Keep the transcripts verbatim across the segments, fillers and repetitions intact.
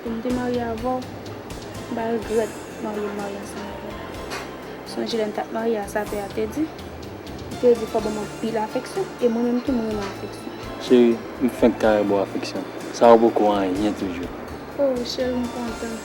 Pou m te marye avè w, m pa regrèt marye m marye ansanm avè w. Sonje lè n t ap marye a, sapè a te di, li te di fò w ban m anpil afeksyon, e mwen menm tou m renmen afeksyon. Cheri, m fenk kare ba w afeksyon. Sa yo poko anyen toujou. Oh, cheri, m kontan.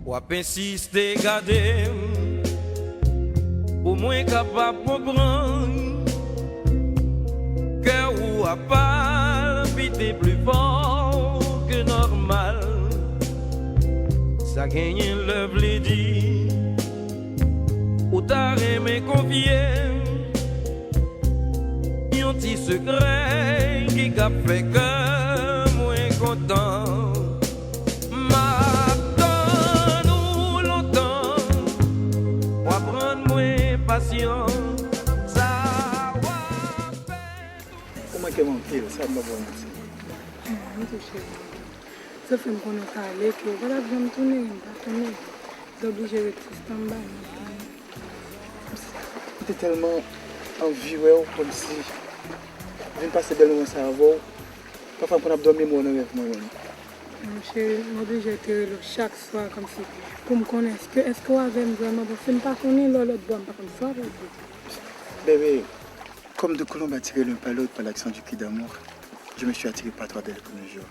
W ap ensiste gade m pou mwen kapab konprann. Kè ou ap palpite pli fò ke nòmal. Sa genyen lè vle di ou ta renmen konfye m yon ti sekrè ki ka fè kè mwen kontan. M ap tann ou lontan, w ap rann mwen pasyan, sa w ap fè. Ou manke m anpil, sa m pa ba w manti. Mwen tou cheri. Sa fè m konnen sa ale ke w pa t ap janm tounen, m pa tounen. M te oblije ret sou standby, m ap tann. M te tèlman anvi wè w, kòmsi vin pase bèl moman sa avè w. Pafwa m konn ap dòmi m wè w nan rèv mwen menm. Non, cheri, m oblije te rele w chak swa, kòmsi pou m konnen èske, èske w avè m vrèman, paske m pa konnen lè w lòt bò, m pa konn sa w ap di. Bebe, comme deux colombes attirés l'un par l'autre par l'action du cri d'amour, je me suis attiré par toi dès le premier jour.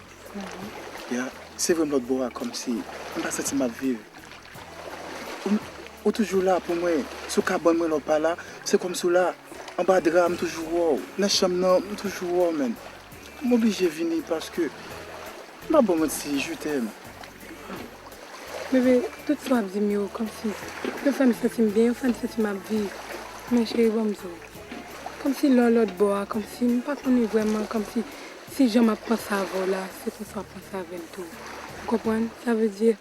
Ya, se vre m lòt bò a, kòmsi m pa santi m ap viv. Ou, ou toujou la pou mwen, sou kabann mwen lè w pa la, se kòmsi w la, anba dra a m toujou wè w, nan chanm nan m toujou wè w, menn. M oblije vini paske, m pa ba w manti, je t'aime. Bebe, tout sa w ap di m yo, kòmsi yo fè m santi m byen, yo fè m santi m ap viv. Men cheri, ban m di w, kòmsi lè w lòt bò a, kòmsi m pa konnen vrèman, kòmsi si jan m ap panse avè w la, se konsa w ap panse avè l tou. Ou konprann? Sa vle di,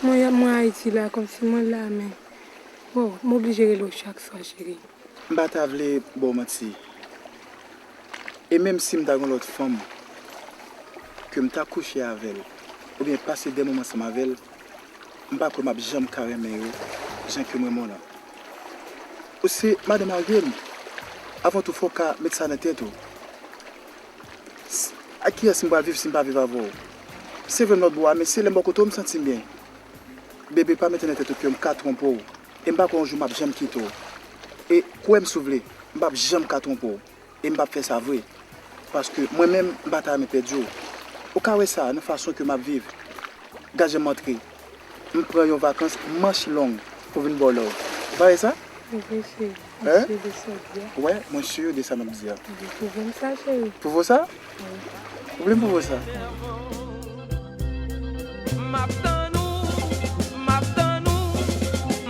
mwen, mwen Ayiti la, kòmsi mwen la, men, wow, m oblije rele w chak swa, cheri. M pa ta vle ba w manti. E menm si m ta gen yon lòt fanm, ke m ta kouche avè l, oubyen pase de moman ansanm avè l, m pa kwè m ap janm ka renmen yo jan ke m renmen w lan. Ou se madanm a vi m. Avan tou, fò w ka met sa nan tèt ou. S-, ak kiyès m pral viv si m pa viv avè w? Se vre m lòt bò a, men se lè m bò kote w m santi m byen. Bebe, pa mete nan tèt ou ke m ka twonpe w. E m pa kwè yon jou m ap janm kite w. E kwè m si w vle, m p ap janm ka twonpe w. E m p ap fè sa vre. Paske mwen menm, m pa ta renmen pèdi w. Ou ka wè sa nan fason ke m ap viv. Gad jan m antre. M pran yon vakans manch long pou vin ba w love. Ou pa wè sa? Wi, cheri. Hein? Mwen si de sa w di a. Wè, mwen si de sa m ap di a. Ebyen, pwouve m sa, cheri. Pwouve w sa? Wi. Ou vle m pwouve w sa? M ap tann ou, m ap tann ou,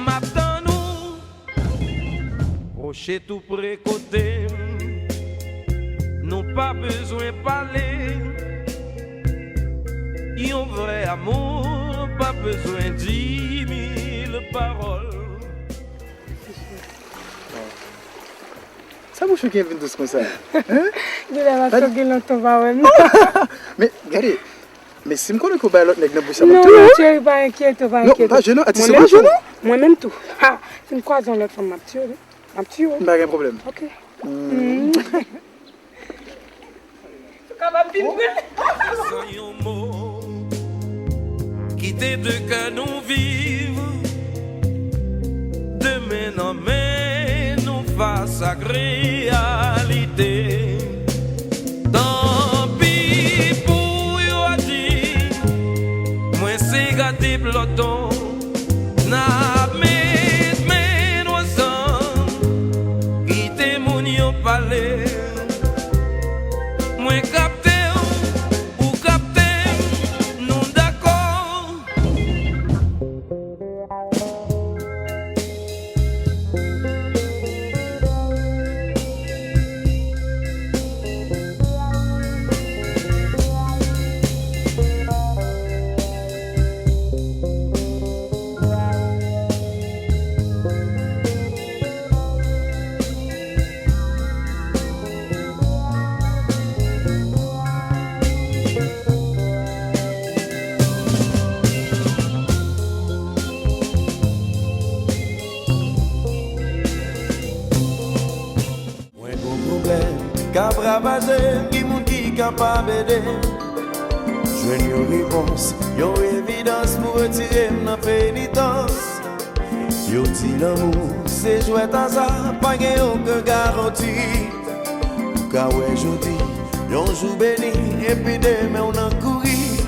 m ap tann ou. Pwoche tou pre kote m, nou pa bezwen pale. Yon vrè amou pa bezwen di mil pawòl. Sa bouch ou gen vin dous konsa? Hein? Genlè paske w gen lontan w pa wè m. Men, gade, men si m konnen ke w bay lòt nèg nan bouch la, m ap touye w. Non, cheri, pa enkyete w, pa enkyete w. Non, m pa jene, atis yo pa jene. Mwen menm tou. Ha! Si m kwaze yon lòt fanm, m ap touye w, wi. M ap touye w. M pa gen pwoblèm. Ok. Mm. Ou kapab vin pran. San yon mo, kite de kè nou viv. De men nan men, nou fas ak reyalite. Tanpi pou yo di, mwen se gade ploton. N ap met men nou ansanm, kite moun yo pale. Mwen kapte w, ou kapte m, nou dakò. K ap ravaje m, ki moun ki kapab ede m jwenn yon repons, yon evidans pou retire m nan penitans? Yo di lanmou se jwèt aza, pa gen okenn garanti. Ou ka wè jodi, yon jou beni, epi demen w nan kouri.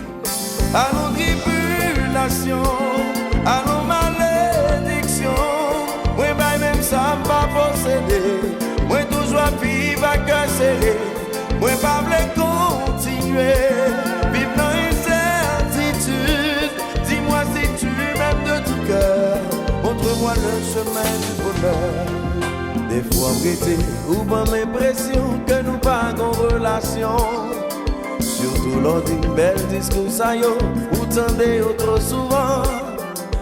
Alon tribilasyon, alon malediksyon, mwen bay menm sa m pa posede. Mwen toujou ap viv ak kè sere. Mwen pa vle kontinye viv nan ensètitid. Dis-moi si tu m'aimes de tout cœur. Montre-moi le chemin du bonheur. Defwa m rete, ou ban m enpresyon ke nou pa gon relasyon. Sitou lè w di m bèl diskou sa yo, ou tande yo twò souvan.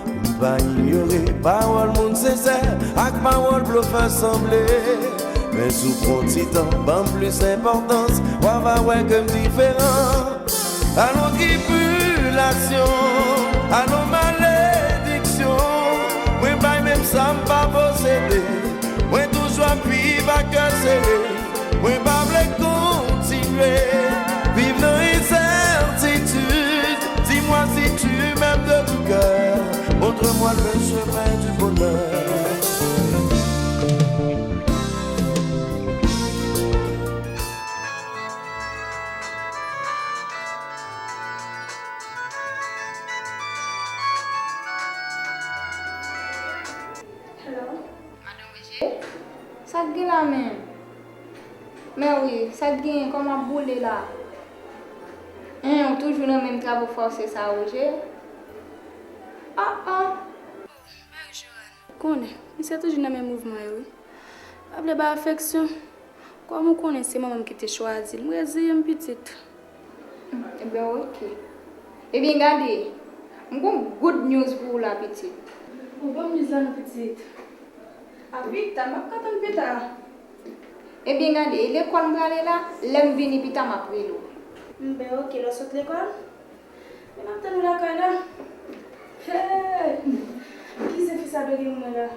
M pa inyore pawòl moun sensè ak pawòl blofè sanble. Men si w pran ti tan, ban m plis enpòtans, w a va wè ke m diferan. Alon tribilasyon, alon malediksyon, mwen bay menm sa m pa posede. Mwen toujou ap viv ak kè sere. Mwen pa vle kontinye viv nan ensètitid. Dis-moi si tu m'aimes de tout cœur. Montre-moi le chemin du bonheur. Hello? Madan Roger? Sa k gen la menm? Men wi, sa k genyen? Kòman ap boule la? Hen, ou toujou nan menm travo fòse sa, Roger? Ah, ah. Konnen, misye toujou nan menm mouvman yo, wi. Pa vle bay afeksyon. Kòm ou konnen se manman m ki te chwazi l, m reziye m, pitit. Hmm, ebyen, oke. Ebyen, gade, m gon good news pou ou la, pitit. Ou ban m news la non, pitit. A pita, m ap ka tann pita. Ebyen, gade, e lekòl m prale la, lè m vini pita, m ap rele w. Enben, oke, lè w sot lekòl, men m ap tann ou lakay la. Hey! Ki zen fi sa dwe gen mwen la?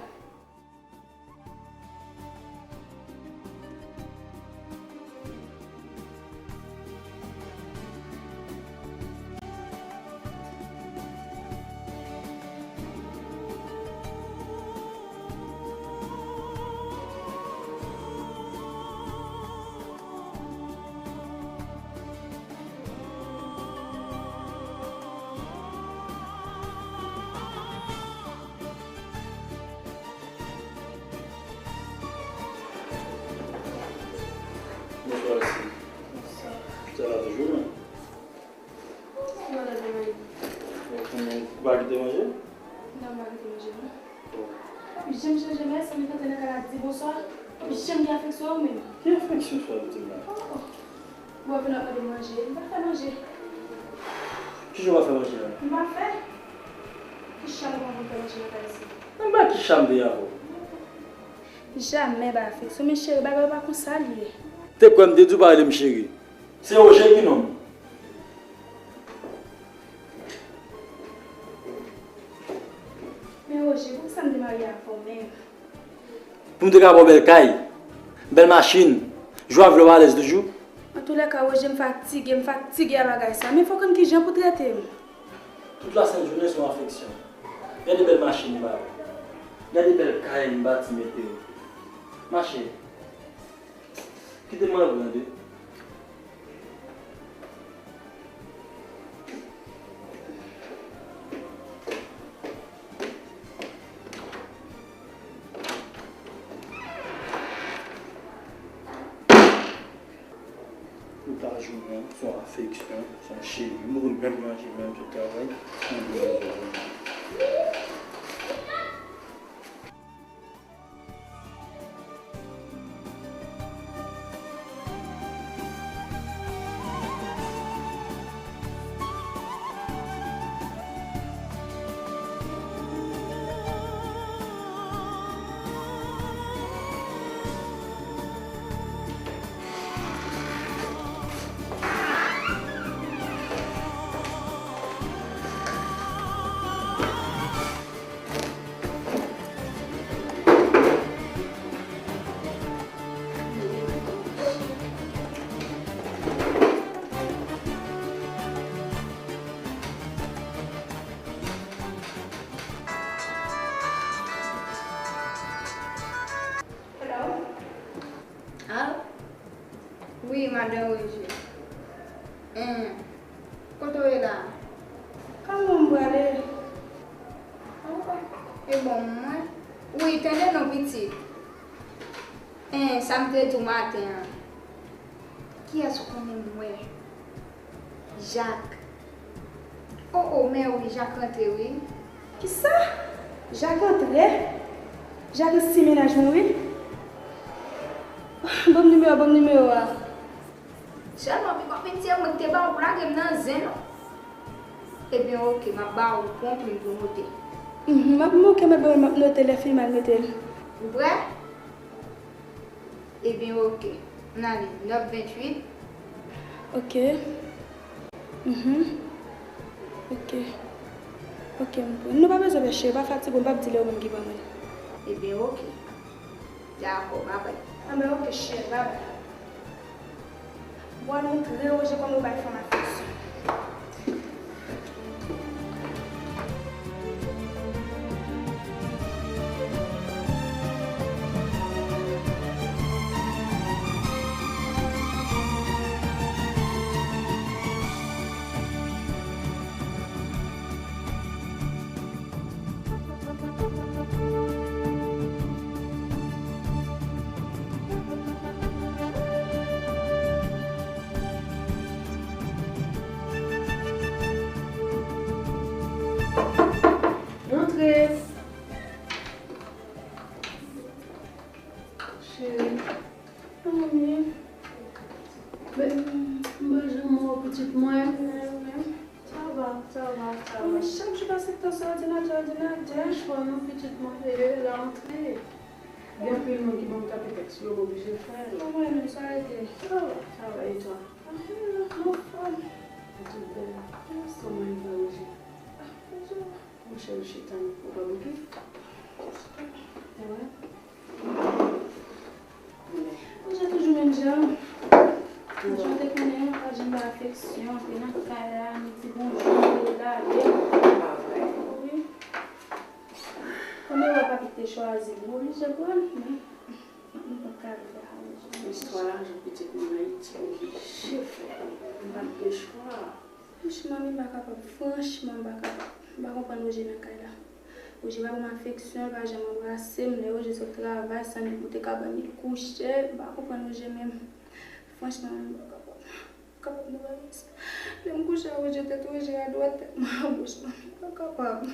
Bonswa, Lesi. Bonswa. Sa va toujou, non? Ou pa kite manje? Non, m pa kite manje, non. Ou janm chanje mès, ou vin antre nan kay la di bonswa. Ou janm gen afeksyon ou menm. Ki afeksyon sa w ap di m la? Oh, oh. Ou ap vin ap mande manje, m pa fè manje. Kijan w pa fè manje la? M pa fè. Ki cham ou konn fè manje nan kay isi? M pa ki cham de avè w. Jamè bay afeksyon, men cheri, bagay yo pa konsa l ye. Te kwè m te di w pa rele m cheri. Se Roger ki non m. Men Roger, poukisa m te marye avè w menm? Pou m te ka ba w bèl kay, bèl machin, jan w vle w alèz toujou. Antoulèka, Roger, m fatige, m fatige a bagay sa. Men fò w konn kijan pou w trete m. Tout lasent jounen se yon afeksyon. Gade bèl machin m ba w. Gade bèl kay m bati mete w. Mache. Kite m al pran de. Tout lajounen, se yon afeksyon, se yon cheri. M poko menm manje, menm sot travay. Wi, madan Roje. Hen. Kote w ye la? Kay mwen m prale. E bon, mwen. Wi, tande non, pitit. Hen, sa m te di w maten an. Kiyès ou konnen m wè? Jak. O, o, men wi, Jak rantre wi. Kisa? Jak antre? Jak nan ti mennaj mwen wi. Ban m nimewo, ban m nimewo a. Sèlman, pitit, mwen ki te ba w pou lage m nan zen non. Ebyen, oke, m ap ba w pou yon plim pou w note. Mhm, m ap, oke, m ap, m ap note, lè fini m al note l. Ou prè? Ebyen, oke. N ale. Nèf ventuit. Oke. Mhm. Oke. Oke, m prè. Nou pa bezwen pè cheri, pa fatige w, m p ap di l e ou menm ki ban mwen. Ebyen, oke. Dakò, babay. Anben, oke, cheri, babay. Bon, al montre Roje kòman yo bay fanm afeksyon. Rantre. Cheri. Manmi. Men, m pa janm wè w, pitit mwen. Sa va, sa va, sa va. Manmi, chak jou pase tan sou òdinatè, òdinatè. Franchman, non, pitit mwen, e la antre. Gen anpil moun ki ban m tape tèks yo, m oblije fè l. Mwen menm, sa rete. Sa va, sa va, e twa? Anpil, nou fò. Pitit bèl. Kòman e va, Roje? Monchè, ou chita, ou pa bouke? Ou wè? Ou se toujou menm jan. Jan te konnen, pa janm ba afeksyon, te nan kay la, nou di bonjou, lave. Pa vre. Wi. Kòm yo wè papi te chwazi, m oblije pran l, men m pa t ka fè sa. Istwa lajan pitit mwen Ayiti oblije fè. M pa t gen chwa. Franchman, m pa kapab. Franchman, m pa kapab. M pa konprann Roje nan kay la. Roje pa ban m afeksyon, l pa janm anbrase m. Lè Roje sot travay, san nèg moute kabann li, l kouche. M pa konprann Roje menm. Franchman, m pa kapab. M pa kapab nan bagay sa. Lè m kouche a Roje, tèt Roje adwat, tèt mwen abòch, manmi. M pa kapab. M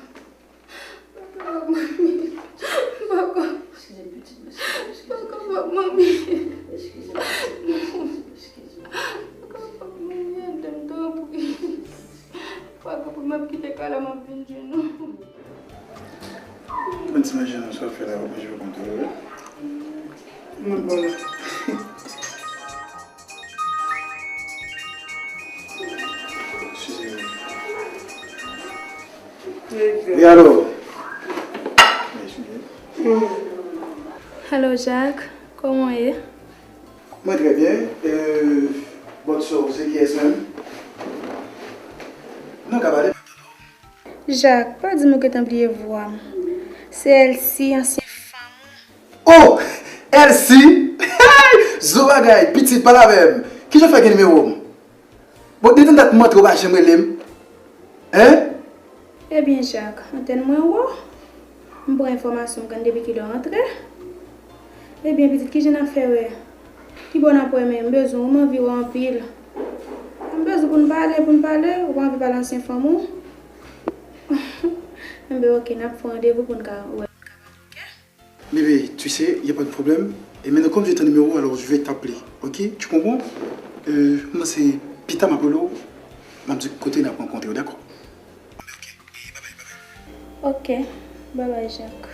pa kapab, manmi. M pa kapab. Eskize m, pitit mwen, eskize m, eskize m. M pa kapab, manmi. Eskize m, pitit mwen, eskize m, eskize m. M pa kapab, manmi, ede m, tanpri. M pa kapab, m ap kite kay la, m ap vin jwenn ou. Ban m ti manje non, sa w fè la, w ap manje w konn tou, wi. M ap ba w la. Wi, alo. Alo, Jak, kòman w ye? Mwen trè byen. Euh, bòt sou, se kiyès menm? Nou ka pale? Jak, pa di m ou gentan bliye vwa m. Se Elsie, ansyen fanm ou. Oh! Elsie! Zo bagay, pitit, pale avè m. Kijan w fè gen nimewo m? Bon, depi dat m antre, ou pa janm rele m. Hein? Ebyen, Jak, antèn mwen wo. M pran enfòmasyon, m konn depi kilè w antre. Ebyen, pitit, kijan n ap fè wè? Kibò n ap wè menm? M bezwen w, m anvi w anpil. M bezwen pou n pale, pou n pale. Ou pa anvi pale ansyen fanm ou? Enben, oke, n ap fè yon randevou pou n ka wè, pou n ka pale, oke? Bébé, tu sais, il n'y a pas de problème. Et maintenant, comme j'ai ton numéro, alors je vais t'appeler. Ok? Tu comprends? Euh, moi, c'est pita m ap rele w, m ap di kote n ap rankontre, d'accord? Ok, bye bye, bye bye. Ok, bye bye, Jak.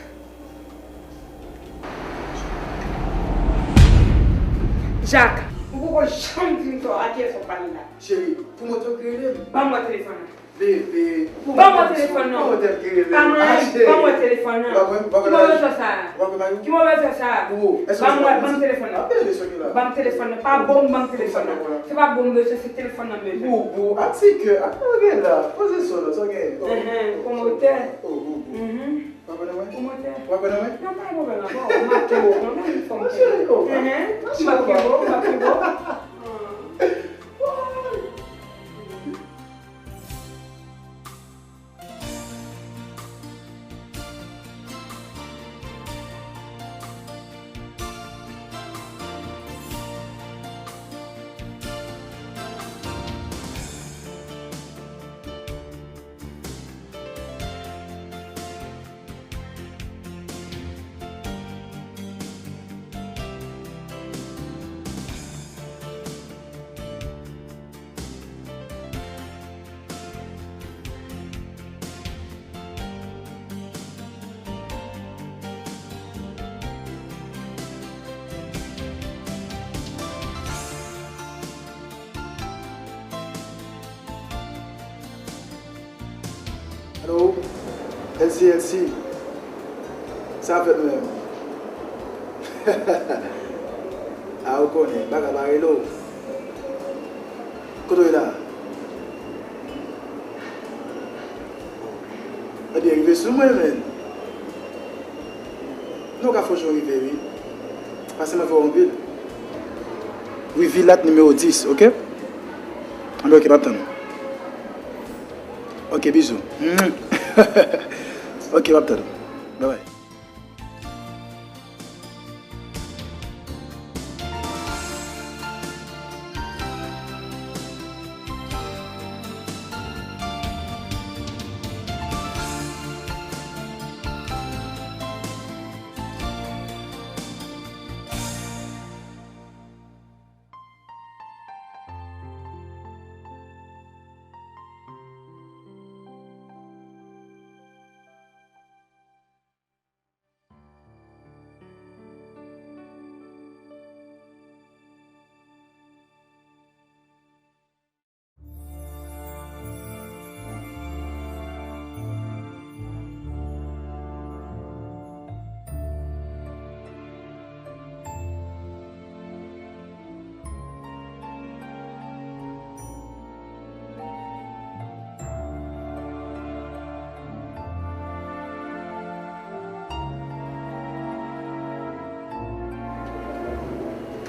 Jak, ou poko janm di m sa, a kiyès w ap pale la? Cheri, pou mwen, w ap rele m. Ban mwen telefòn nan. Bebe, ban mwen telefòn nan. Ban mwen telefòn nan. Ban mwen telefòn nan. Ki move zò sa a? Ki move zò sa a? Ban mwen, ban m telefòn nan. Ban m telefòn nan. Pa bon, ban m telefòn nan. Se pa bon m bezwen, se telefòn nan m bezwen. Bou, bou, atikè, a, ok la. Poze sou non, sa w gen? Enhen, pwomotè. Oh, bou, bou. Mhm. W ap pran nan mwen? Pwomotè. W ap pran nan mwen? Non, pa gen pwoblèm ankò. M ap kenbe w, non, men fò m kenbe w. Enhen. M ap kenbe w, m ap kenbe w. Hello, L C L C. Sa fèt menm? A, ou konnen, bagay pa rele w. Kote w ye la? Ebyen, rive sou mwen, menn. Non, ka fò jan rive, wi. Pase mwen fè w anpil. Wi, Vilat nimewo dis, oke? Anben, oke, m ap tann ou. Oke, bizou. Oke, m ap tann ou. Babay.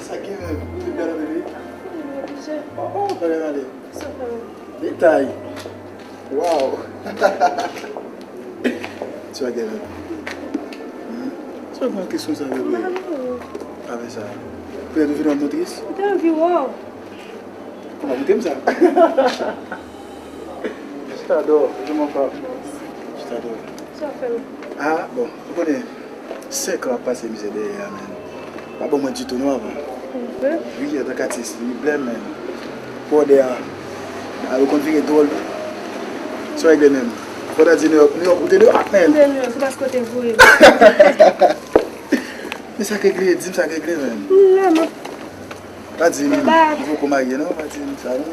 Sa gen menm? Tout bèl bebe. Oh, oh, bagay male. Detay. Wow. Sa gen menm? Hmm? Sa gen kesyon sa, bebe? Pa fè sa. Poutèt ou vin wè m nou tris? Ou te anvi wè w. Kòman, ou te m sa? Chita dò, je m'en pas. Chita dò. Sa fè m. Ah, bon, ou konnen, senk an ap pase mizè dèyè a, menn. Pa ban mwen ditou non avan. Wi, antank atis, li blè, menn. Bòdè a, a, ou konn vire dwòl. Sa regle menm. Fò ta di New York, New York, ou te New York, menn. Ou te New York, se paske w te voye. Men sa k regle, di m sa k regle, menn. M la, non. Pa di m, ou poko marye, non, pa di m sa, non.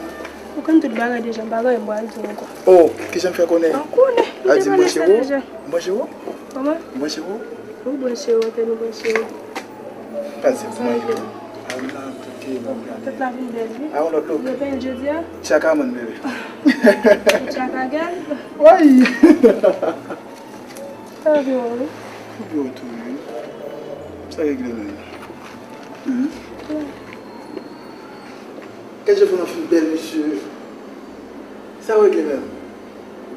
Ou konn tout bagay deja, m pa gen anyen m pral di w ankò. Oh, kijan m fè konnen? Ou konnen, m te pale sa deja. Branche wo? Kòman? Branche wo? Ou branche wo, anpè nou branche wo. Pa di m pou mwen. Tèt la vin bèl, wi. A yon lòt look. Ou gen penyen jodi a? Tchaka man, bebe. Tchaka gèl? Woy! Sa vin wè, wi. Ou byen tou, wi. Sa regle menm. Hmm. Kèt, je fè yon fi bèl, mesye. Sa regle menm.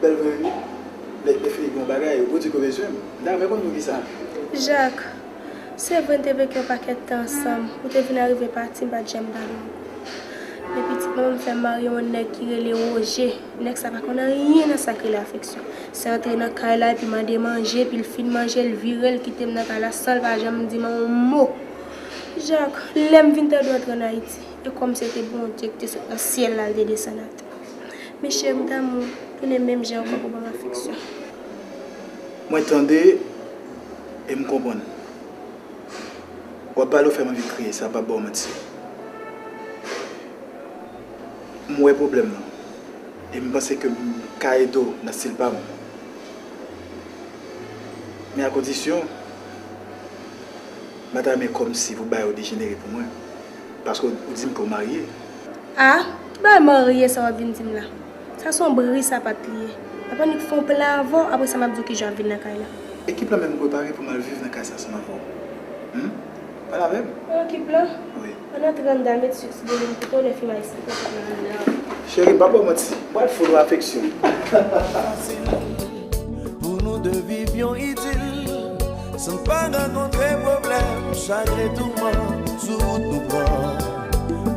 Bèl vre, wi. Lè, lè fini bon bagay, ou di ke bezwen m. M ta renmen konn poukisa. Jak, se vre n te vin yon pakèt tan ansanm. Ou te vin arive pati, m pa t janm gade w ankò. Men pitit manman m fè m marye yon nèg ki rele Woje. Nèg sa pa konn anyen nan sa k rele afeksyon. Se antre nan kay la, epi mande manje, epi l fin manje, l vire, l kite m nan kay la, san l pa janm di m yon mo. Jak, lè m vin tande w antre ann Ayiti, e kòmsi se te Bondye ki te sot nan syèl la, l te desann atè. Men cheri m, damou, tounen menm jan ankò pou ban m afeksyon. Mwen tande e m konprann. W ap pale, w fè m anvi kriye, sa pa ba w manti. M wè pwoblèm nan. E m panse ke m ka ede w nan stil pa m. Men a kondisyon, m pa ta renmen kòmsi pou bagay yo dejenere pou mwen. Paske w, ou di m ke w marye. A, ki bagay marye sa w ap vin di m la? Sa se yon bri sapat li ye. L ap annik fè yon plan avè w, apre sa m ap di w kijan w ap vin nan kay la. E ki plan menm ke w pare pou m al viv nan kay sa ansanm avè w? Hmm? Pale avè m. Yon ki plan? Wi. Pandan trannde a, met sik sou bouboun pito, lè fi m a eksplike tout nan anndan. Cheri, m pa ba w manti. M pral fou nan afeksyon. Fasil pou nou de viv yon idil san pa rankontre pwoblèm, chagren, touman sou wout nou pran.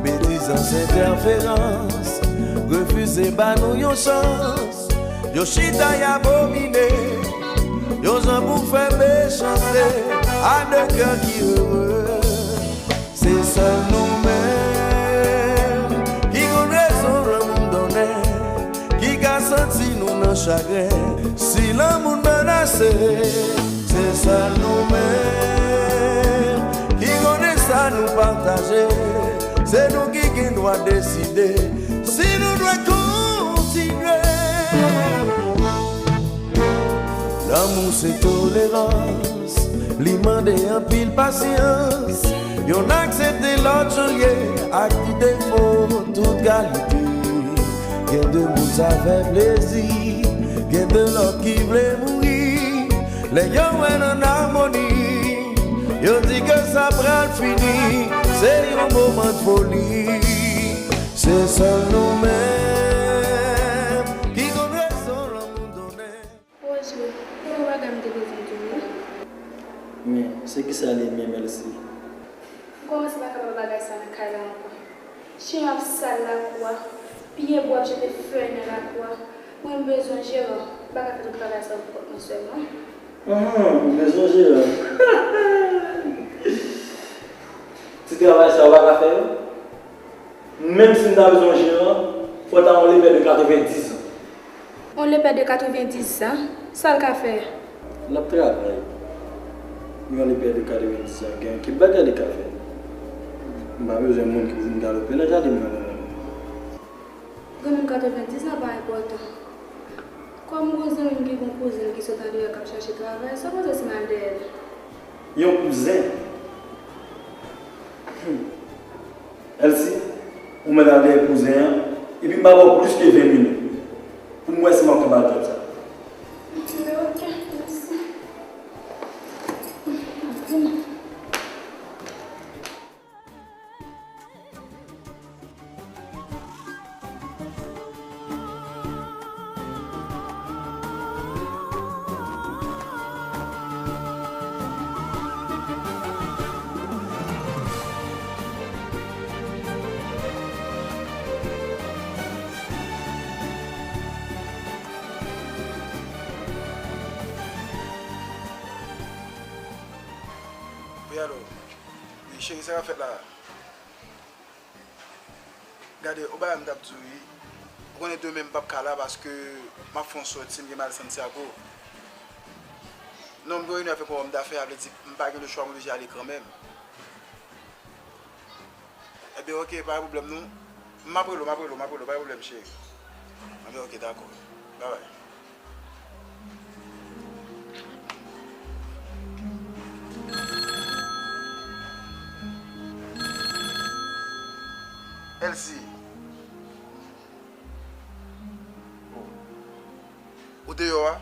Medizans, entèferans, refize ba nou yon chans. Yo chita y abomine, yon jan pou fè mechanste a de kè ki ere. Se sèl nou menm ki konn rezon lanmou n donnen, ki ka santi nou nan chagren si lanmou n menase. Se sèl nou menm ki konnen sa nou pataje. Se nou ki gen dwa deside si nou dwe kontinye. Lanmou se tolerans, li mande anpil pasyans. Yonn aksepte lòt jan l ye, ak tout defo, tout kalite. Gen de moun sa fè plezi, gen de lòt ki vle mouri. Lè yo wè n ann amoni, yo di ke sa pral fini. Se yon moman de foli. Se sèl nou menm ki konn rezon lanmou donnen. Roger, gen yon bagay m te bezwen di w wi. Men, se kisa li menm, Elsie? M kòmanse pa ka wè bagay sa nan kay la ankò. Chen ap sal lakou a, pye bwa ap jete flè nan lakou a. Mwen, m bezwen Jeran. M pa ka fè tout travay sa yo pou kont mwen sèlman. Ahan, ou bezwen Jeran. Ti travay sa yo pa ka fè yo? Menm si m ta bezwen yon jeran, fò w ta yon lepè de katrevendiz an. Yon lepè de katrevendiz an? Sa l ka fè? L ap travay. Yon lepè de katrevendiz an, gen ankenn bagay li ka fè. M pa bezwen moun ki pou vin galope nan jaden mwen non. Granmoun katrevendiz an pa enpòtan. Kòm gon zanmi m ki gon kouzen l ki sot andeyò k ap chache travay, sa w panse si m al dèyè l? Yon kouzen? Hum. Elsie, ou mèt al dèyè kouzen an, epi m pa ba w plis ke ven minit pou m wè si m ap kapab al jwenn sa. Ok, mèsi. Wi, alo. Wi, cheri, sa k ap fèt la? Gade, yon bagay m t ap di w wi. Ou konnen demen m p ap ka la paske m ap fè yon sòti, m gen m al Santiago. Non, m gen reyinyon avèk yon òm dafè, a vle di m pa gen lechwa, m oblije ale kanmenm. Ebyen, ok, pa gen pwoblèm non. M ap rele w, m ap rele w, m ap rele w, pa gen pwoblèm, cheri. Ebyen, ok, dakò. Babay. Elsie. Oh. Ou deyò a?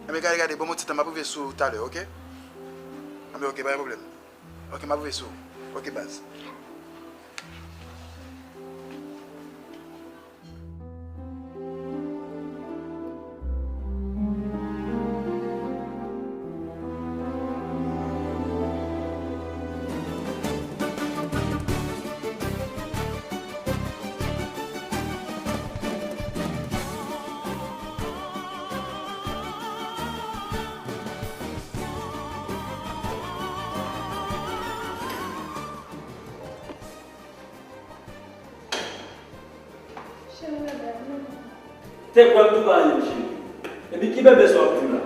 Enben, gade, gade, ban m yon ti tan, m ap rive sou ou talè, ok? Enben, ok, pa gen pwoblèm. Ok, m ap rive sou ou. Ok, baz. Te kwè m tou pa anyen, cheri. Epi ki bèbè sa w ap di la?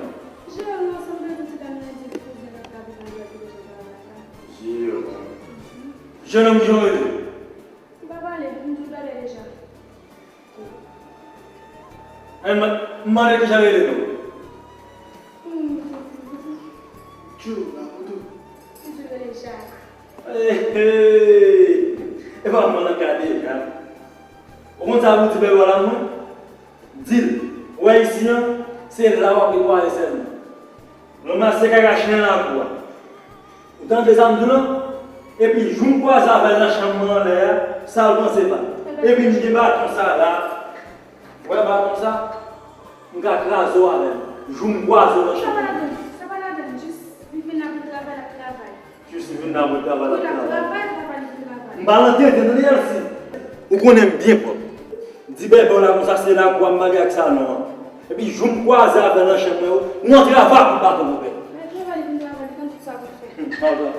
Jeran, sanble se ti dam nan di l kouzen l ap lavi nan lè ki deja travay la. Jeran. Jennonm, kijan w rele? M pa pale, m di w bèbè deja. Ay, m, m mande kijan l rele non. Hmm. Tchou, Lapoudou. M di w rele Jak. Hey, hey. E pa mwen nan kade, ha. Ou konn sa pou di bèbè w la mwen? Di l, ou wè isi an, se la w ap netwaye sèlman. Ranmase kaka chen nan lakou a. Ou tande sa m di w lan? Epi jou m kwaze avè l nan chanm mwen anlè a, sa l panse pa. Epi m gen baton sa la. Ou wè baton sa? M ka kraze w avè l. Jou m kwaze w nan chanm mwen. Sa pa ladann, sa pa ladann. Jis li vin ap travay, l ap travay. Jis li vin ap travay, l ap travay. Wi, l ap travay, travay, li vin travay. M pa nan tenten, tande, Elsie. Ou konnen m byen pwòp. Di bèbè w la konsa, se lakou a m marye ak salon an. Epi jou m kwaze avè l nan chanm mwen yo, m antre avè w ak kout baton pou pè. Men travay li vin travay, li konn tout sa pou l fè. Hmm, al travay.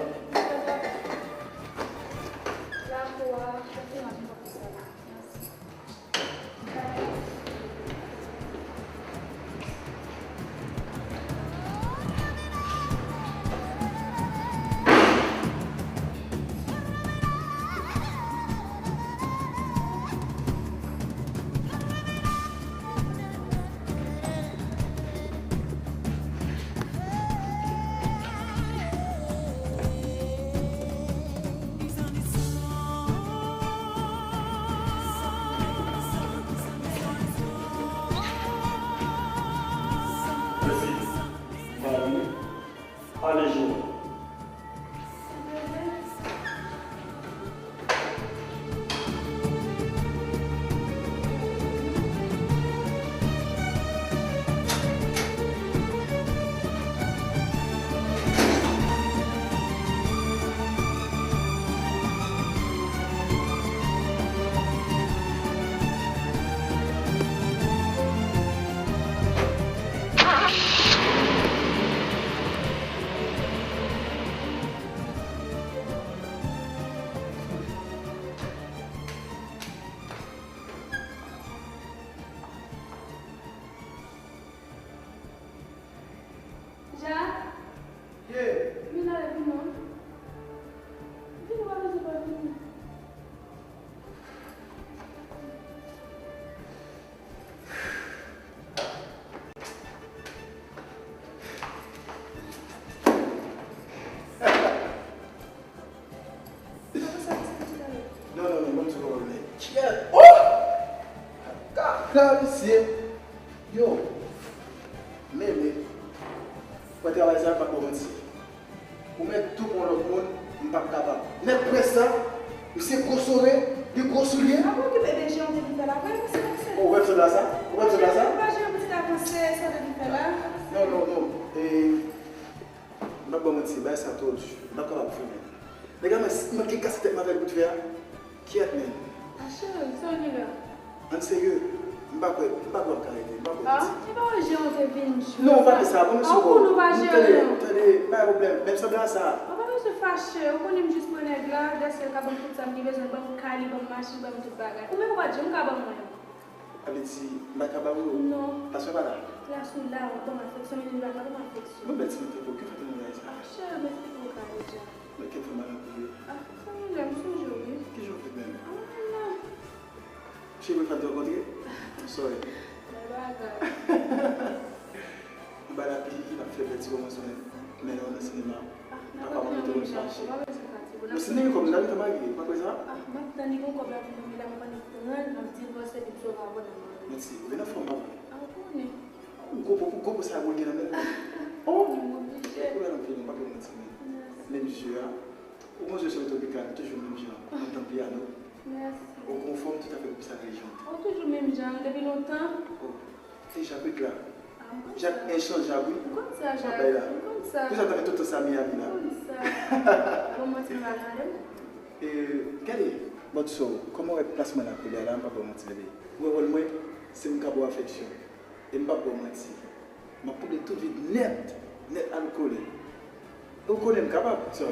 Lakou a, kote m ap vin konn sa la. Non, non, non, ban m di w kòman l ye. Kyèt! Oh! Kaka, mesye! Yo! Mele! Wè travay sa, m p ap ba w manti. Ou mèt tou pran lòt moun, m p ap kapab. Nèg près sa, misye gwo sore, li gwo soulye. A, pa okipe de jan w te vin fè la, vre, misye, misye. Ou wè m sanble a sa? Ou wè m sanble a sa? Ou pa jan pitit avanse, sa w te vin fè la? Non, non, non. E, m p ap ba w manti, bagay sa twò di. M p ap kapab fè menm. Nèg la, mwen, mwen ki kase tèt mwen avèk bout fè a. Kyèt, men. A, cheri, sa w gen la? Ann serye, m pa kwè, m pa kwè w ap ka rete, m pa kwè w ap rete. Ah, e pa wè jan w te vin jwe. Non, w pa fè sa, ban m yon sipò. Ou konnen w pa jere, non. Tande, tande, pa gen pwoblèm, men m sanble a sa. Ou pa bezwen fache, ou konnen m jis pran nèg la, dèske l ka ban m tout sa m gen bezwen, ban m kay li, ban m machin, ban m tout bagay. Ou menm ou pa t janm ka ban mwen yo. Sa vle di, m pa ka ba w yo? Non. Paske w pa la. Plas ou la, w ap ban m afeksyon, men li pa ka ban m afeksyon. Yon bèl timoun tankou w, ki fason w bagay sa? Ah, cheri, m esplike w ka deja. Men kèk fè mal anpil wi. Ah, sa gen lè m sonje w wi. Ki jan w fèt menm? Ah, non. Cheri, mwen fèt rankontre? Sorry. Bèl bagay. Anba lapi, n ap fè bèl ti romans nou menm. Men lè w nan sinema, papa w ap mete w nan fache. Nan sinema kòm nan mitan marye, ou pa kwè sa? Ah, m ap tann li gon kòb la pou mwen, men la m ap annik pran l, m ap divòse epi m sove avè w nan marye. Mèsi, ou vin anfòm, papa. Ah, ou konnen. Ou gwo po, ou gwo po sa yo gen nan men ou. Oh! M oblije. Ou bèl anpil, m pa pou manti, men. Mèsi. Menm je a. Ou gon je sou tropikal, toujou menm jan, antan pyano. Mèsi. Ou gon fòm toutafè pou sa rejon. Ou toujou menm jan, depi lontan. Oh, e Jak wi la. Ah, m konn sa. Jak enchanjab wi. M konn sa, Jak. M konn sa. Pou sa ta fè tout tan sa Miami la. M konn sa. Bon, mwen ti mal nan lè m. E, gade, bon, so, kòman w wè plas mwen la koulye a la, m pa ba w manti, bebe. Ou wè wòl mwen, se m ka ba w afeksyon. E m p ap ba w manti. M ap koule tout vid nèt, nèt alkole. Ou konnen m kapab, sè.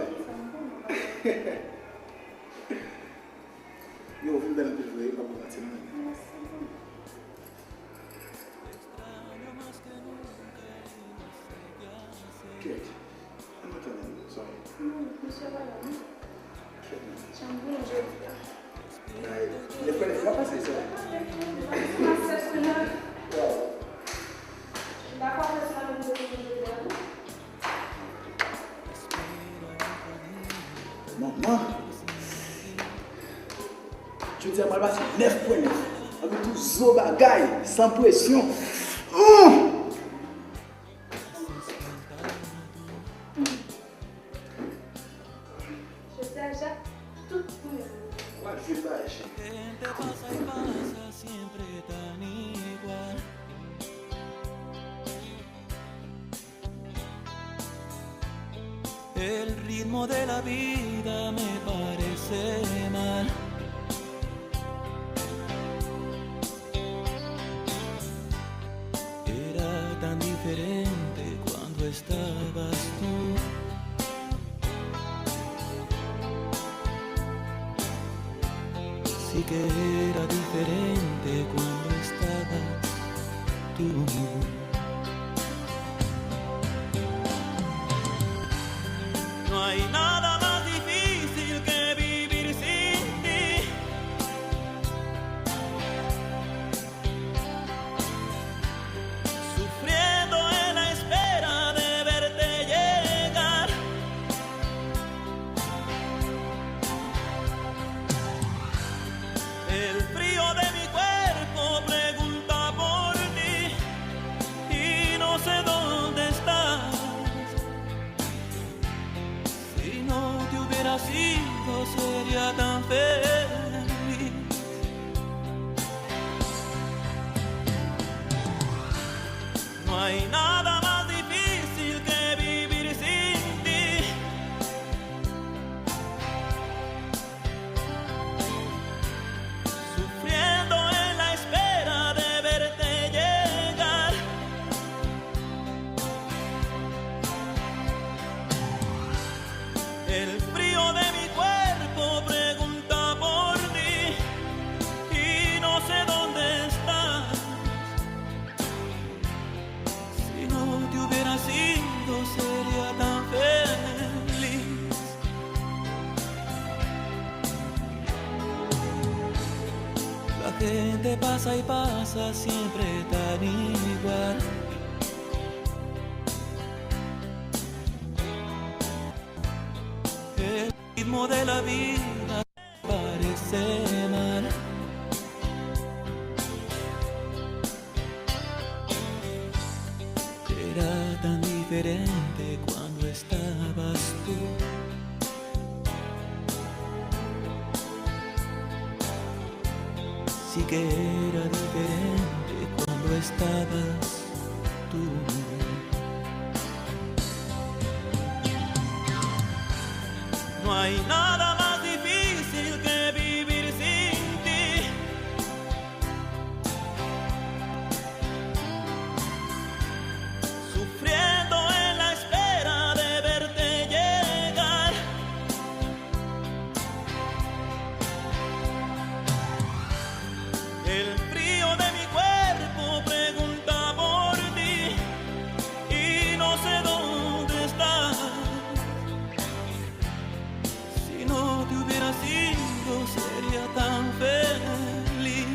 Yo, ou vin bèl anpil vre, m p ap ba w manti non. Kèt. An nou tann, sorry. Non, misye pa la, non. Kèt, non. Jan m vini jodi a. Ay, lè fè lè fè pase sa. Wow. Manman! Jodi a m al pase nèf pwen nèf. Anvi tou zo bagay, san presyon. Hum! Jodi a, Jak, tout pou mwen. Wa jwe bay. Gente pasa y pasa, siempre tan igual. El ritmo de la vida me parece mal. Era tan diferente cuando estabas tú. Sí que era diferente cuando estabas tú. No hay nada más difícil que vivir sin ti. Sufriendo en la espera de verte llegar. El frío de mi cuerpo pregunta por ti y no sé dónde estás. Si no te hubiera sido, sería tan feliz. No hay nada más difícil que vivir sin ti. Sufriendo en la espera de verte llegar. El frío de mi cuerpo pregunta por ti y no sé dónde estás. Si no te hubiera sido, sería tan feliz. La gente pasa y pasa, siempre tan igual. El ritmo de la vida Sí que era diferente cuando estabas tú. No hay nada más difícil que vivir sin ti. Sufriendo en la espera de verte llegar. El frío de mi cuerpo pregunta por ti y no sé dónde estás. Si no te hubiera sido, sería tan feliz.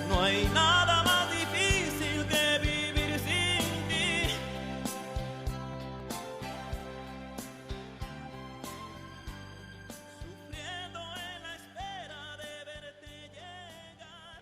No hay nada más difícil que vivir sin ti. Sufriendo en la espera de verte llegar.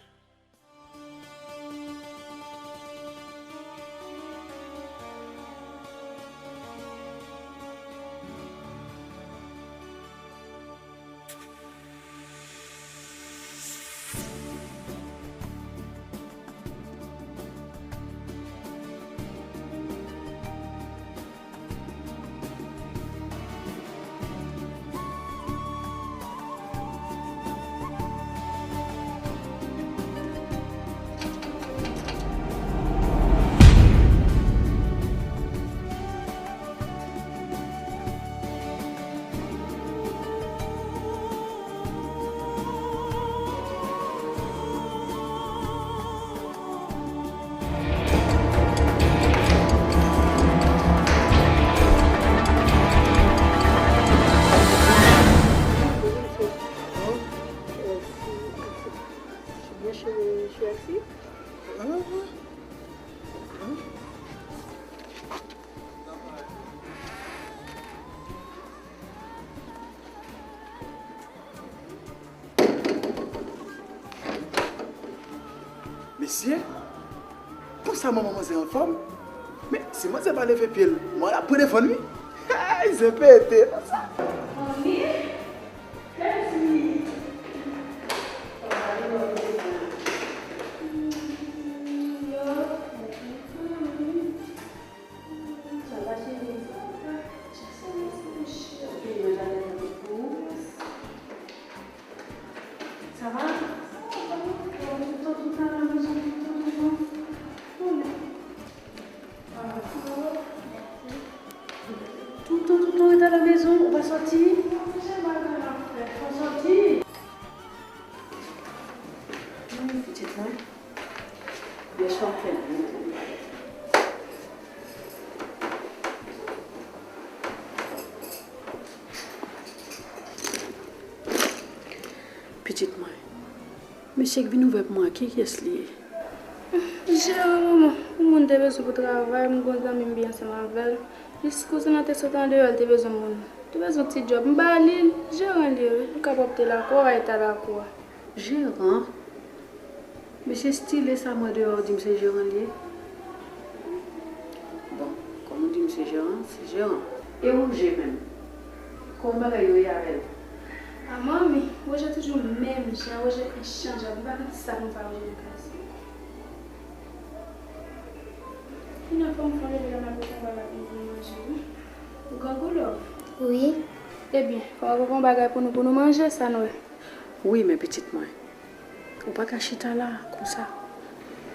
Mesye, konsa manman manzè anfòm? Men, si manzè pa leve pye l, mò l ap pran defann wi. Hey, zen pete. Annie? Kèt wi. Sa va, cheri? Sa va. Sa va? Toutan, toutan, toutan, toutan. Toutan, toutan, ret a la mezon, ou pa sòti? Ou pa sòti? Wi, pitit mwen. Yè swa m fè byen. Pitit mwen, mesye k vin ouvè pou mwen, ki kiyès li ye? Jeran, manman. Yon moun te bezwen pou travay, m gon zanmi m byen ansanm avè l. Jis kouzen an te sot andeyò, l te bezwen moun. Te bezwen ti djòb. M ba li l, jeran li ye wi. Li ka pwòpte lakou a, eta lakou a. Jeran? Mesye stile sa m wè deyò, w di m se jeran l ye? Bon, kòm ou di m se jeran, se jeran. E Woje menm? Kòman bagay yo ye avè l? A manmi, Woje toujou menm jan, Woje enchanjab, m pa konn kisa pou m fè a Woje nan klas la. Kounye a fò m fè yon leve la, m al pote yon bagay pou nou manje wi. Ou grangou, love? Wi. Ebyen, fò m al pote yon bagay pou nou, pou nou manje, sa n wè? Wi, men pitit mwen, ou pa ka chita la konsa.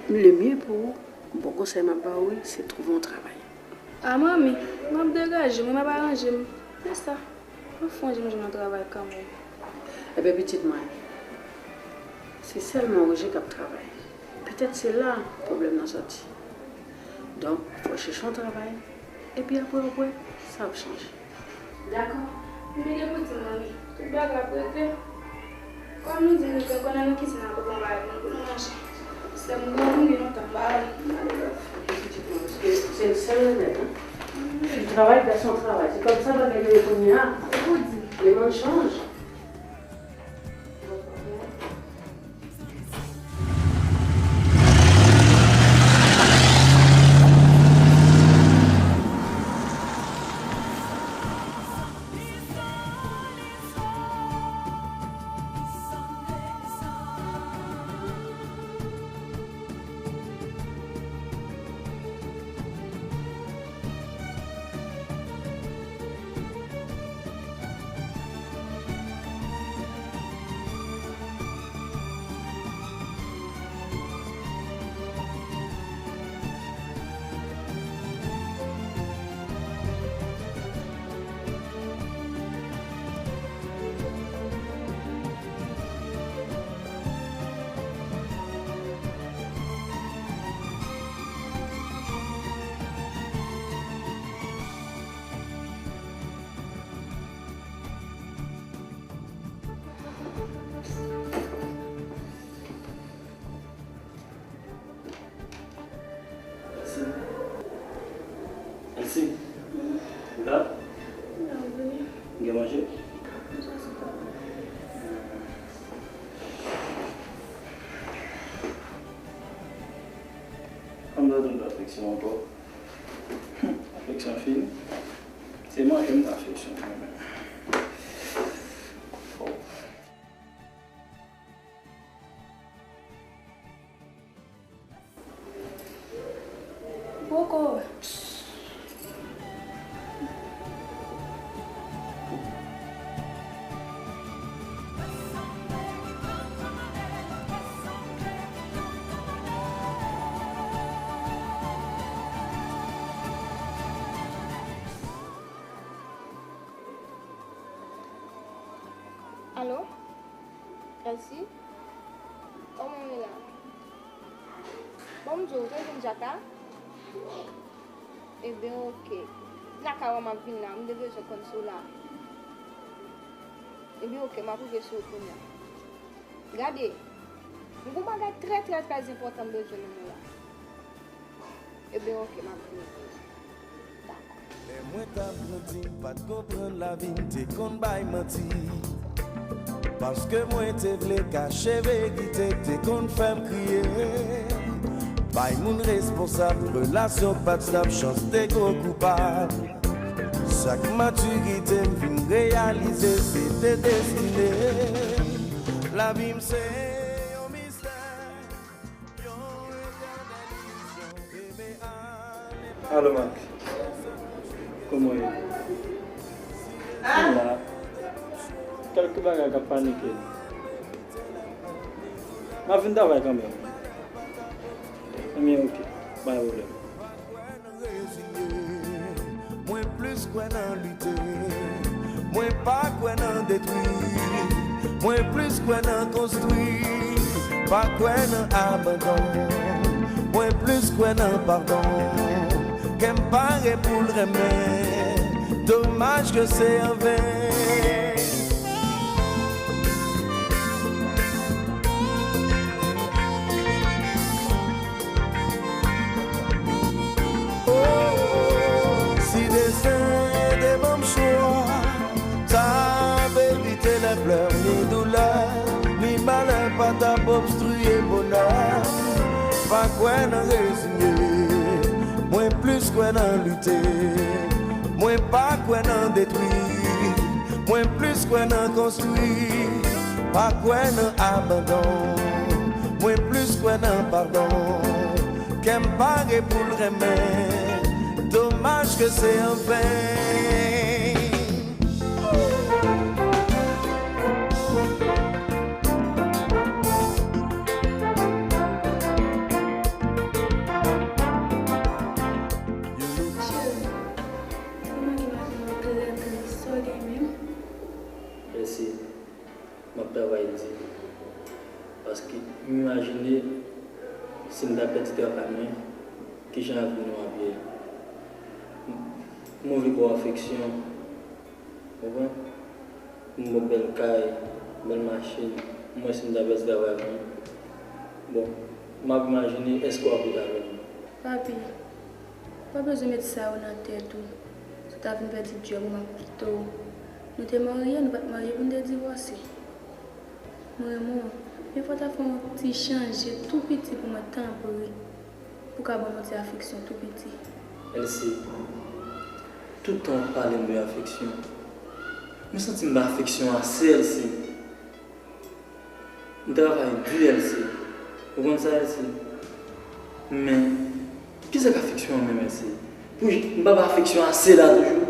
Le mieux pou ou, bon konsèy m ap ba ou wi, se twouve yon travay. A manmi, m ap degaje m wi, m ap aranje m. Se sa. Anfen, m jwenn yon travay kanmenm. Ebyen, pitit mwen, se sèlman Woje k ap travay. Petèt se la pwoblèm nan sòti. Donk, fò w chèche yon travay, epi apre w ap wè, sa ap chanje. Dakò. Ebyen, gen pou di, manmi, tout bagay ap regle. Kòm nou di nou te konn al nan kizin nan pote yon bagay pou nou, pou nou manje. Sè m grangou, gen lontan m pa wè l. M ale love. Pitit mwen, paske se l sèl remèd, wi. Fi travay, gason travay. Se kòmsa bagay yo ye kounye a. Se pou di. Le monde change. Ou la? Ou la, ou vini? Gen manje? Manje sou tab la. Ann ba nou afeksyon ankò. Afeksyon fini. Se manje m ta afeksyon mwen menm. Poko. Alo? Elsie? Kòman w ye la? Bon, m di w, ou te jwenn Djaka? Ebyen, oke. Djaka wè m ap vin la, m te bezwen konn si w la. Ebyen, oke, m ap rive sou ou kounye a. Gade, m gon bagay trè, trè, trè enpòtan m bezwen nan men w la. Ebyen, oke, m ap vini. Dakò. Lè mwen t ap grandi, m pa t konprann lavi, m te konn bay manti. Paske mwen te vle kache verite k te konn fè m kriye. Bay moun responsab relasyon k pa t stab, chans te gwo koupab. Sa k matirite m vin reyalize se te destine. Lavi m se yon mistè. Alo, Mak. Kòman w ye? M la. Kèlke bagay k ap panike m. M ap vin travay kanmenm. Ebyen, oke. Pa gen pwoblèm. Reziye, mwen plis kwè nan lite. Mwen pa kwè nan detwi. Mwen plis kwè nan konstwi. Pa kwè nan abandon. Mwen plis kwè nan padon. Kè m pare pou l renmen. Domaj ke se anven. Oh, si desten te ban m chwa, ta evite lè plè ni doulè, ni malè pa t ap obstriye bonè. Pa kwè nan reziye, mwen plis kwè nan lite. Mwen pa kwè nan detwi, mwen plis kwè nan konstwi. Pa kwè nan abandon, mwen plis kwè nan padon. Kè m pare pou l renmen, domaj ke se anven. Cheri, ou manke maten an trè tris, sa w gen menm? Mèsi. M ap travay di. Paske m imajine si m ta pèdi travay mwen, kijan avni nou ap ye. M, m anvi ba w afeksyon, w konprann? M ba w bèl kay, bèl machin, m wè si m ta pèdi travay mwen. Bon, m ap imajine èske w ap ret avè m. Papi, ou pa bezwen met sa yo nan tèt ou. Si w ta vin pèdi djòb ou, m ap kite w. Nou te marye, nou pa t marye pou n te divòse. Mwen renmen w, men fò w ta fè yon ti chanje tou piti pou mwen, tanpri. Pou w ka ban m yon ti afeksyon tou piti. Elsie, tout tan w ap pale m de afeksyon. Mwen santi m ba afeksyon ase, Elsie. M travay di, Elsie. Ou konn sa, Elsie? Men, kisa k afeksyon an menm, Elsie? Pou m pa ba afeksyon ase la toujou?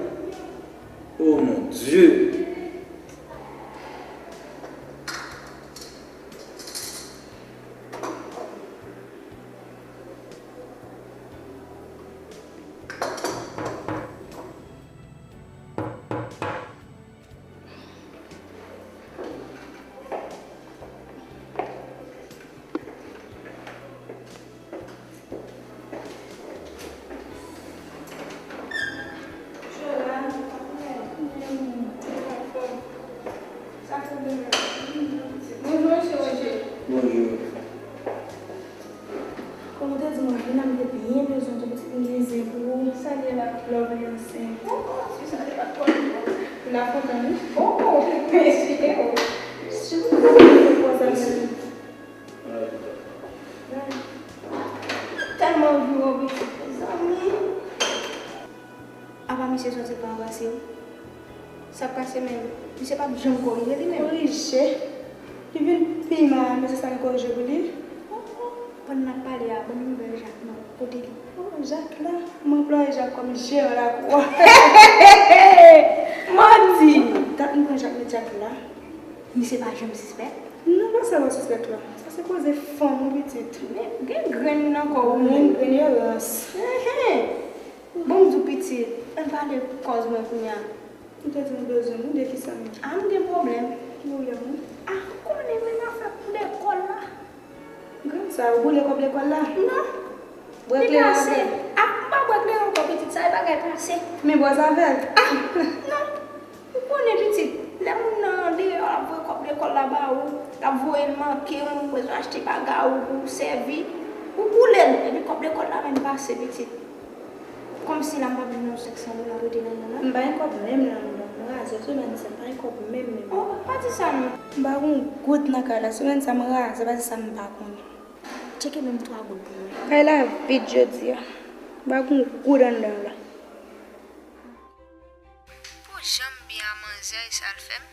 Oh mon Dieu! Lafontan, wi. Oh, mesye, oh. Sou konsa menm. Tèlman anvi wè w pitit, mezanmi. Apa misye sòti pa anbrase w? Sa k pase menm? Misye p ap janm korije li menm. Korije? Li vin pi mal, men se sa m korije pou li. Oh, oh. Pandan n ap pale a, ban m nouvèl Jak non. Kote li? Oh, Jak la. M anplwaye Jak kòm jeran lakou an. Mandi! Dat m konn Jak, men Jak la. Misye pa janm sispèk? Non, pa sa w ap sispèk la. Sa se koze fanm wi pitit. Men gen grenn nan kò w. Grenn, grenn yo rans. Enhen. Bon, m di w pitit, ann pale kòz mwen kounye a. Ou te di m ou bezwen m, ou de kisa menm? A, m gen pwoblèm. Ki pwoblèm ou? A, ou konnen menm afè kou lekòl la. Grann sa, ou boule kòb lekòl la? Non. Bwè kleren avè l? A, m pa bwè kleren ankò, pitit, sa e bagay pase. Men bwaz avè l? A, non. Ou konnen, pitit, lè moun nan deyò, l ap voye kòb lekòl la ba ou, l ap voye l manke w, ou bezwen achte bagay ou pou w sèvi, ou boule l, epi kòb lekòl la menm pase, pitit. Kòmsi la m pa vin nan senk san dola rete nan men w la. M pa gen kòb menm nan men m. M raze semèn sa, m pa gen kòb menm, menm. Oh, pa di sa non. M pa gen yon goud nan kay la. Semèn sa, m raze, pa di sa m pa konnen. Tcheke menm twa goud pou mwen. Kay la vid jodi a. M pa gen yon goud anndan la. Pou jan m byen a manzè, e sa l fè m.